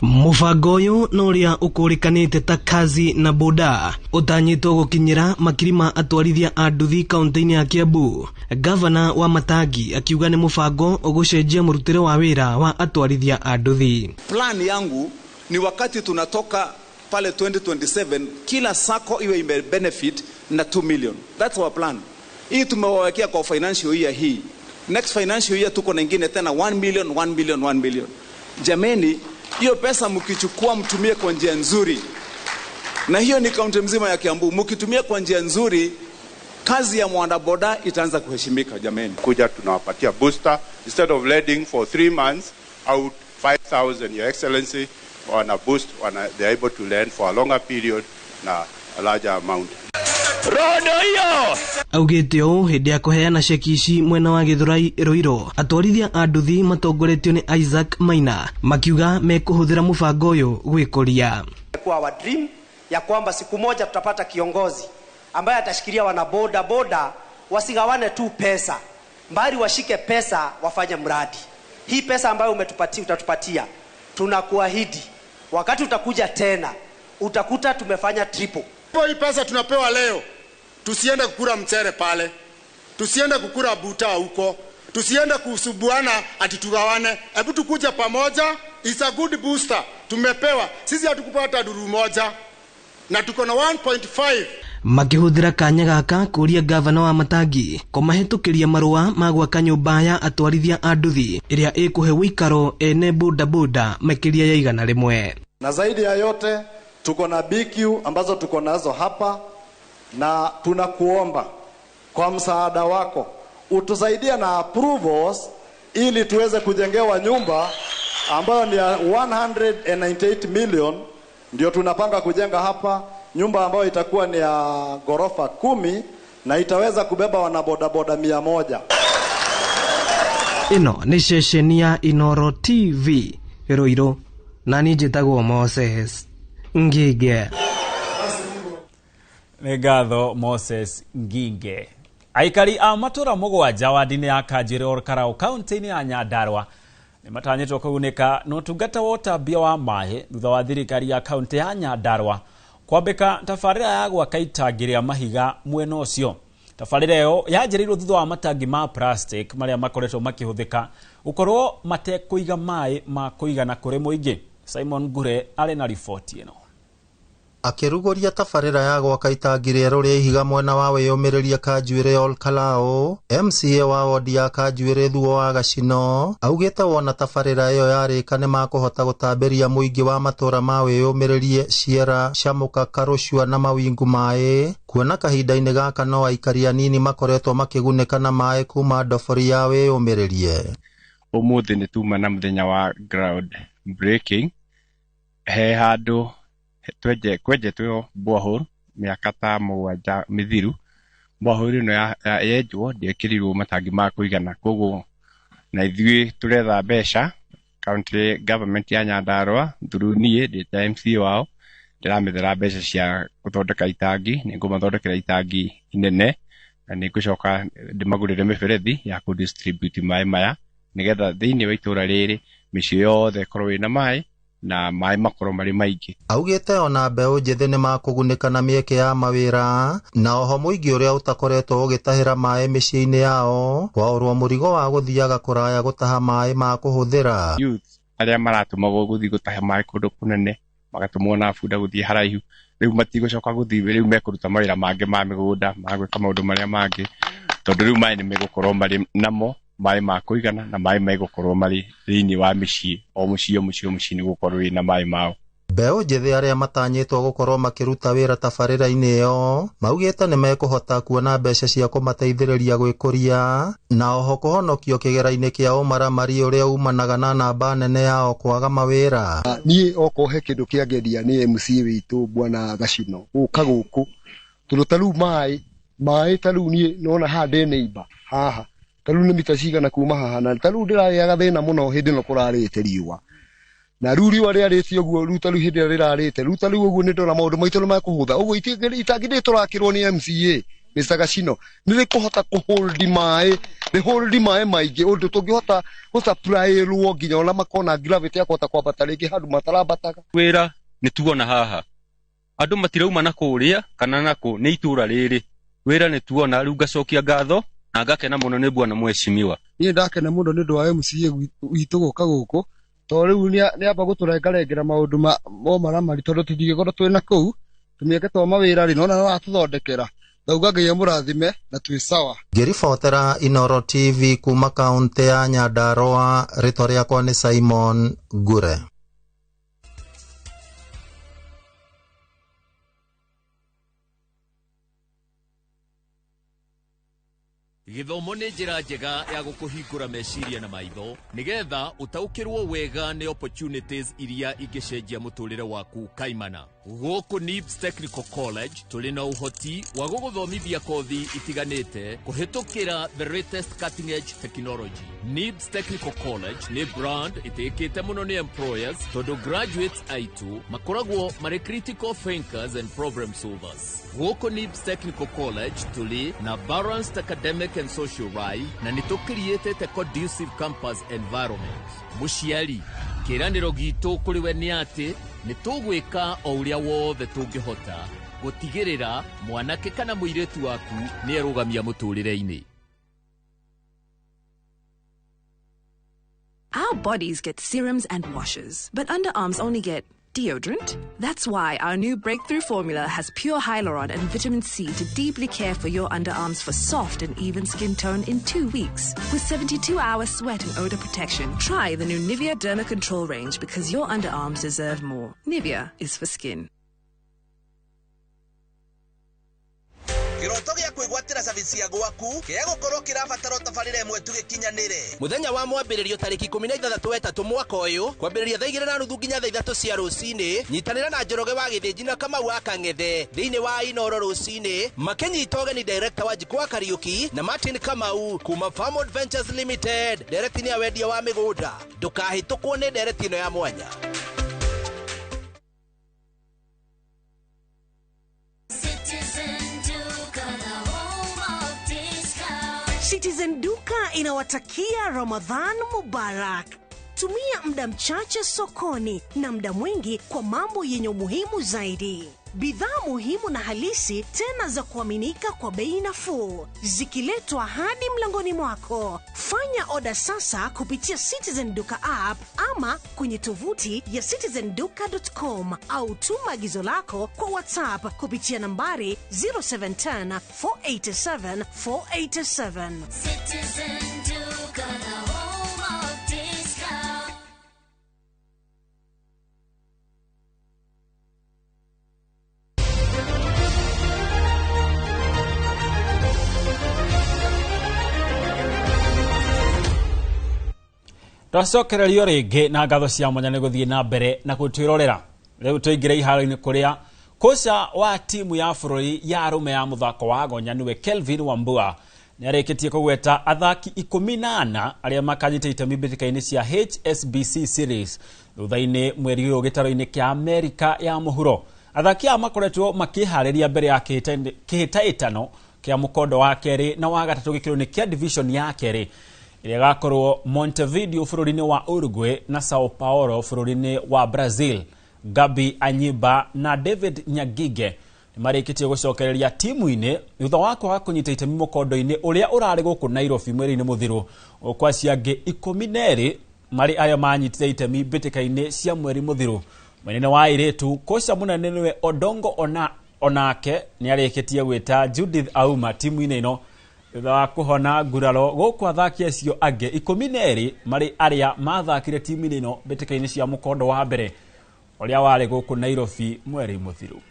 Speaker 19: Mũbango ũyũ na ũrĩa ũkũrĩkanĩte ta kazi na boda ũtanyĩtwo gũkinyĩra makiri ma atwarithia a nduthi kaunti-inĩ ya Kiambu. Gavana wa Matangi akiuga nĩ mũbango ũgũcenjia mũrutĩre wa wĩra wa atwarithia a nduthi.
Speaker 20: Plan yangu ni wakati tunatoka pale 2027 kila sako iwe ime benefit na 2 million. That's our plan. Hii tumewawekea kwa financial year hii. Next financial year tuko na ingine tena 1 million, 1 million, 1 million. Jameni, hiyo pesa mkichukua mtumie kwa njia nzuri. Na hiyo ni kaunti mzima ya Kiambu. Mkitumia kwa njia nzuri, kazi ya mwanaboda itaanza kuheshimika jameni.
Speaker 21: Kuja tunawapatia booster instead of lending for 3 months out 5,000, Your Excellency, wana boost, they are able to lend for a longer period na a larger amount.
Speaker 19: Rodo iyo augite ũũ hĩndĩ ya kũheana ceki ici mwena wa Gĩthũrai Rũirũ. Atwarithia a nduthi matongoretio nĩ Isaac Maina makiuga mekũhũthĩra mũbango ũyũ gwĩkũria.
Speaker 22: Kwa our dream ya kwamba siku moja tutapata kiongozi ambaye atashikilia wana boda boda wasigawane tu pesa, mbali washike pesa wafanye mradi. Hii pesa ambayo umetupatia, utatupatia, tunakuahidi wakati utakuja tena utakuta tumefanya triple.
Speaker 23: Hii pesa tunapewa leo, tusiende kukura mchere pale, tusiende kukura buta huko, tusiende kusubuana ati tugawane. Hebu tukuja pamoja. It's a good booster. Tumepewa sisi, hatukupata duru moja na tuko na 1.5.
Speaker 19: Makĩhũthĩra kanya gaka kũria gavana wa Matangi kũmahĩtũkĩria marũa ma gwaka nyũmba ya atwarithia a nduthi ĩrĩa ĩkũhe ũikaro ene boda boda makĩria ya 100.
Speaker 24: Na zaidi ya yote tuko na BQ ambazo tuko nazo hapa, na tunakuomba kwa msaada wako utusaidia na approvals ili tuweze kujengewa nyumba ambayo ni 198 million. Ndio tunapanga kujenga hapa nyumba ambayo itakuwa ni ya ghorofa 10 na itaweza kubeba wanabodaboda 100.
Speaker 19: Ino ni ceceni ya Inoro TV Ruiru. Na niĩ njĩtagwo Moses Ngige.
Speaker 2: Nĩ ngatho Moses Nginge. Aikari a matũra 7 wadi-inĩ ya Kanjĩrĩ Olkarau kaunti-inĩ ya Nyandarua nĩ matanyĩtwo kũgunĩka na ũtungata wa ũtambia wa maĩ thutha wa thirikari ya kaunti ya Nyandarua kwambĩka tabarĩra ya gwaka itangi rĩa mahiga mwena ũcio. Tabarĩra ĩyo yanjĩrĩirio thutha wa matangi ma plastic marĩa makoretwo makĩhũthĩka gũkorwo matekũiga maĩ ma kũigana kũrĩ mũingĩ. Simon Ngure arĩ na riboti ĩno.
Speaker 1: Akĩrugũria tabarĩra ya gwaka itangi rĩerũ rĩa ihiga mwena wa wĩyũmĩrĩria Kanjuĩrĩ Olkalou, MCA wa wodi ya Kanjuĩrĩ Thuo wa Gacino augĩte wona tabarĩra ĩyo yarĩka nĩ makũhota gũtambĩria mũingĩ wa matũra ma wĩyũmĩrĩrie Ciera, Camũka, Karũcua na Mawingu maĩ, kuona kahinda-inĩ gaka no aikari anini makoretwo makĩgunĩka na maĩ kuma ndobori ya wĩyũmĩrĩrie.
Speaker 3: Ũmũthĩ nĩ tuma na mũthenya wa ground breaking he handũ kwenjetwo borehole mĩaka ta 7 mĩthiru. Borehole ĩno yenjwo ndĩekĩrirwo matangi ma kũigana, koguo na ithuĩ tũretha mbeca county government ya Nyandarua through niĩ ndĩ ta MC wao ndĩramethera mbeca cia gũthondeka itangi. Nĩngũmathondekera itangi inene na nĩngũcoka ndĩmagũrĩre mĩberethi ya kũdistribute maĩ maya nĩgetha thĩinĩ wa itũra rĩrĩ mĩciĩ yothe ĩkorwo ĩna maĩ na maĩ makorwo marĩ maingĩ.
Speaker 1: Augĩte ona mbeũ njĩthĩ nĩ makũgunĩka na mĩeke ya mawĩra na oho mũingĩ ũrĩa ũtakoretwo ũgĩtahĩra maĩ mĩciĩ-inĩ yao kwaũrwo mũrigo wa gũthiaga kũraya gũtaha maĩ ma kũhũthĩra.
Speaker 3: Youth arĩa maratũmagwo gũthiĩ gũtaha maĩ kũndũ kũnene magatũmwo na bunda gũthiĩ haraihu rĩu matigũcoka gũthiĩ, rĩu mekũruta mawĩra mangĩ ma mĩgũnda ma gwĩka maũndũ marĩa mangĩ tondũ rĩu maĩ nĩ megũkorwo marĩ namo maĩ ma kũigana na maĩ megũkorwo marĩ thĩinĩ wa mĩciĩ o mũciĩ o mũciĩ o mũciĩ nĩ gũkorwo wĩna maĩ mao.
Speaker 1: Mbeũ njĩthĩ arĩa matanyĩtwo gũkorwo makĩruta wĩra tabarĩra-inĩ ĩyo maugĩte nĩ mekũhota kuona mbeca cia kũmateithĩrĩria gwĩkũria na oho kũhonokio kĩgera-inĩ kĩa ũmaramari ũrĩa umanaga na namba nene yao kwaga mawĩra.
Speaker 4: Niĩ okorwo he kĩndũ kĩangeria nĩ MC witũ Bwana Gacino gũka gũkũ tondũ ta rĩu maĩ ta rĩu niĩ nona haha ndĩ neighbor haha ta rĩu nĩ mita cigana kuma haha na ta rĩu ndĩrarĩaga thĩna mũno hĩndĩ ĩno kũrarĩte riũa na rĩu riũa rĩarĩte ũguo rĩu ta rĩu hĩndĩ ĩrĩa rĩrarĩte rĩu ta rĩu ũguo nĩ ndona maũndũ maitũ nĩ mekũhũtha ũguo itangi rĩrĩ tũrakĩrwo nĩ MCA Mr. Gacino nĩ rĩkũhota kũhold maĩ rĩhold maĩ maingĩ ũndũ tũngĩhota gũsupplyĩrwo nginya ona makona gravity ya kũhota kwambata rĩngĩ handũ matarambataga.
Speaker 5: Wĩra nĩ tuona haha andũ matirauma na kũrĩa kana nakũ nĩ itũra rĩrĩ wĩra nĩ tuona rĩu ngacokia ngatho na ngakena mũno nĩ bwana mheshimiwa.
Speaker 4: Niĩ ndakena mũno nĩ ũndũ wa MCA witũ gũka gũkũ tondũ rĩu nĩamba gũtũrengarengera maũndũ ma maramari tondũ tũtingĩkorwo twĩ na kũu tũmĩeke twa mawĩra rĩ nona no atũthondekera ndauga Ngai amũrathime na twĩ sawa.
Speaker 1: Ngĩribotera Inooro TV kuma kaunti ya Nyandarua, rĩtwa rĩakwa nĩ Simon Ngure.
Speaker 7: Gĩthomo nĩ njĩra njega ya gũkũhingũra meciria na maitho nĩgetha ũtaũkĩrwo wega nĩ opportunities iria ingĩcenjia mũtũrĩre waku kaimana. Gũkũ NIBS Technical College tũrĩ na ũhoti wa gũgũthomithia kothi itiganĩte kũhĩtũkĩra the latest cutting edge technology. NIBS Technical College nĩ brand ĩtĩkĩte mũno nĩ employers tondũ graduates aitũ makoragwo marĩ critical thinkers and problem solvers. Gũkũ NIBS Technical College tũrĩ na balanced academic and social life na nĩ tũkiriĩtĩte conducive campus environment. Mũciari, kĩĩranĩro gitũ kũrĩ we nĩ atĩ nĩ tũgwĩka o ũrĩa wothe tũngĩhota gũtigĩrĩra mwanake kana mũirĩtu waku nĩ erũgamia mũtũrĩre-inĩ.
Speaker 8: Our bodies get serums and washes, but underarms only get deodorant. That's why our new breakthrough formula has pure hyaluron and vitamin C to deeply care for your underarms for soft and even skin tone in 2 weeks. With 72-hour sweat and odor protection, try the new Nivea Derma Control range because your underarms deserve more. Nivea is for skin.
Speaker 13: Kĩroto gĩa kwĩgwatĩra service ya gwaku kĩrĩa gũkorwo kĩrabatara tabarĩra ĩmwe tu gĩkinyanĩre.
Speaker 25: Mũthenya wa mwambĩrĩrio tarĩki 16 wetatũ mwaka ũyũ kwambĩrĩria thaa 2:30 nginya thaa 3 cia rũcinĩ nyitanĩra na Njoroge wa Gĩthĩnji na Kamau wa Kang'ethe thĩinĩ wa Inooro rũcinĩ makĩnyita ũgeni director wa Njikũ wa Kariũki na Martin Kamau kuma Farm Ventures Limited ndereti-inĩ ya wendia wa mĩgũnda. Ndũkahĩtũkwo nĩ ndereti ĩno ya mwanya.
Speaker 6: Citizen Duka inawatakia Ramadhan Mubarak. Tumia muda mchache sokoni na muda mwingi kwa mambo yenye umuhimu zaidi. Bidhaa muhimu na halisi tena za kuaminika kwa bei nafuu, zikiletwa hadi mlangoni mwako. Fanya oda sasa kupitia Citizen Duka app ama kwenye tovuti ya citizenduka.com au tuma agizo lako kwa WhatsApp kupitia nambari 0710 487 487.
Speaker 9: Citizen Duka, the home of discount.
Speaker 2: Twacokererio rĩngĩ na ngatho cia mwanya nĩ gũthiĩ na mbere na gũtwĩrorera. Rĩu tũingĩre iharo-inĩ kũrĩa kocha wa timu ya bũrũri ya arũme ya mũthako wa gonya nĩwe Kelvin Wambua nĩ arĩkĩtie kũgweta athaki 14 arĩa makanyita itemi mbĩtĩka-inĩ cia HSBC Series thutha-inĩ mweri ũyũ gĩtaro-inĩ kĩa Amerika ya mũhuro. Athaki aya makoretwo makĩharĩria mbere ya kĩhĩtahĩtano kĩa mũkondo wa kerĩ na wa gatatũ gĩkĩro-inĩ kĩa division ya kerĩ ĩrĩa ĩgakorwo Montevideo bũrũri-inĩ wa Uruguay na Sao Paulo bũrũri-inĩ wa Brazil. Gabi Anyimba na David Nyagige nĩmarĩkĩtie gũcokereria timu-inĩ thutha wa kwaga kũnyita itemi mũkondo-inĩ ũrĩa ũrarĩ gũkũ Nairobi mweri-inĩ mũthiru, gũkũ acio angĩ 12 marĩ arĩa manyitire itemi mbĩtĩka-inĩ cia mweri mũthiru. Mwena-inĩ wa airĩtu, kocha mũnene nĩwe Odongo onake nĩarĩkĩtie gwĩta Judith Auma timu-inĩ ĩno thutha wa kũhona nguraro, gũkũ athaki acio angĩ 12 marĩ arĩa mathakire timu-inĩ ĩno mbĩtĩka-inĩ cia mũkondo wa mbere ũrĩa warĩ gũkũ Nairobi mweri mũthiru.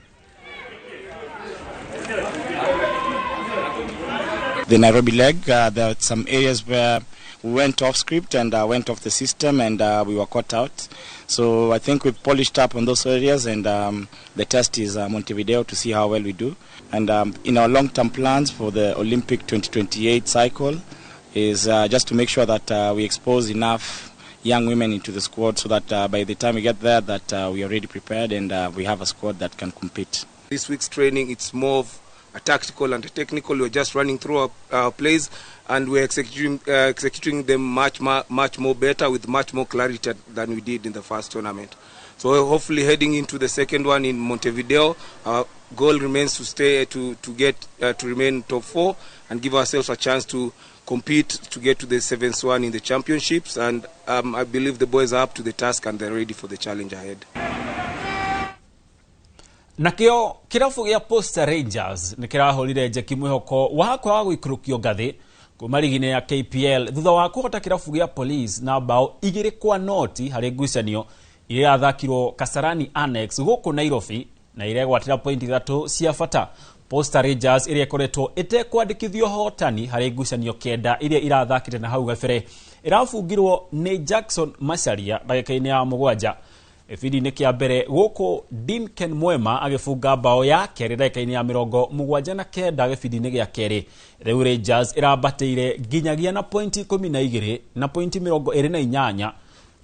Speaker 10: The Nairobi leg, there are some areas where we went off script and went off the system and we were caught out. So I think we polished up on those areas, and the test is Montevideo to see how well we do. And in our long-term plans for the Olympic 2028 cycle is just to make sure that we expose enough young women into the squad so that by the time we get there that we are already prepared and we have a squad that can compete.
Speaker 12: This week's training, it's more of a tactical and a technical. We're just running through our plays, and we're executing them much more better with much more clarity than we did in the first tournament. So hopefully heading into the second one in Montevideo, our goal remains to stay to remain top 4 and give ourselves a chance to compete to get to the seventh one in the championships. And I believe the boys are up to the task and they're ready for the challenge ahead.
Speaker 2: Nakĩo kĩrabu gĩa Posta Rangers nĩ kĩrahũrire njeki mwĩhoko wa kwaga gũikũrũkio ngathĩ kuma rigi-inĩ ya KPL thutha wa kũhota kĩrabu gĩa Police na bao 2-0 harĩ ngucanio iria irathakirwo Kasarani Annex gũkũ Nairobi na iregwatĩra pointi 3 cia bata. Posta Rangers ĩrĩa ĩkoretwo ĩtekwandĩkithio hotani harĩ ngucanio 9 iria irathakire na hau gabere ĩrabungirwo nĩ Jackson Macharia ndagĩka-inĩ ya 7. Gĩbindi-inĩ kĩa mbere gũkũ Dinken Mwema agĩbunga bao ya kerĩ ndagĩka-inĩ ya 79 gĩbindi-inĩ gĩa kerĩ. Rĩu Rangers ĩrambatĩire nginyagia na pointi 12 na pointi 28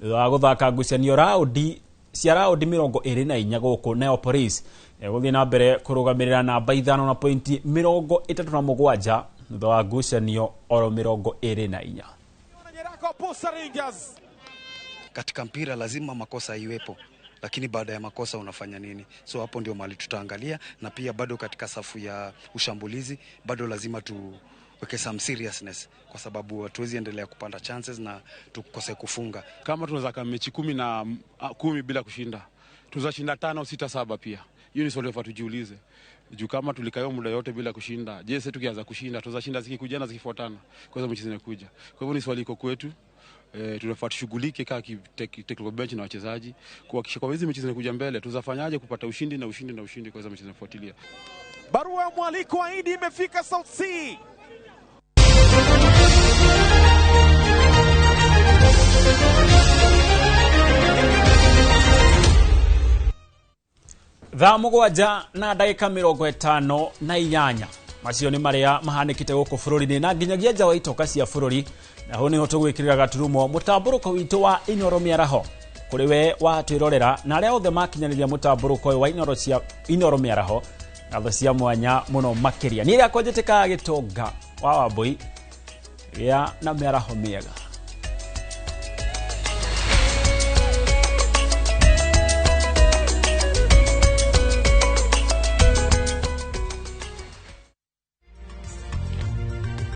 Speaker 2: thutha wa gũthaka ngucanio raũndi cia raũndi 24 gũkũ, nayo Police ĩgũthiĩ na mbere kũrũgamĩrĩra namba 5 na pointi 37 thutha wa ngucanio oro 24.
Speaker 14: Katika mpira lazima makosa iwepo, lakini baada ya makosa unafanya nini? So hapo ndio mahali tutaangalia, na pia bado katika safu ya ushambulizi bado lazima tuweke some seriousness, kwa sababu hatuwezi endelea kupanda chances na tukose kufunga.
Speaker 26: Kama tunaweza kama mechi 10 bila kushinda, tunaweza shinda 5, 6, 7 pia. Hiyo ni swali tujiulize. Juu kama tulikayo muda yote bila kushinda, je, sisi tukianza kushinda tunaweza shinda zikikuja na zikifuatana? Kwa hizo mechi zinakuja. Kwa hivyo ni swali iko kwetu. Tunafaa tushughulike kama technical bench na wachezaji kuhakikisha kwa hizi mechi zinakuja mbele tuzafanyaje kupata ushindi na ushindi na ushindi kwa hizo mechi zinafuatilia.
Speaker 27: Barua ya mwaliko wa Idi imefika South C.
Speaker 2: Thaa 7 na ndagĩka 58 macio nĩ marĩa mahanĩkĩte gũkũ bũrũri-inĩ na nginyagia nja wa itoka cia bũrũri, na hau nĩho tũgwĩkĩrĩra gaturumo mũtambũrũko witũ wa Inoro Mĩaraho kũrĩ we watwĩrorera na arĩa othe makinyanĩria mũtambũrũko ũyũ wa Inoro Mĩaraho ngatho cia mwanya mũno makĩria. Niĩ rĩakwa njĩtĩkaga Gĩtonga wa Wambui, Gĩa na mĩaraho mĩega.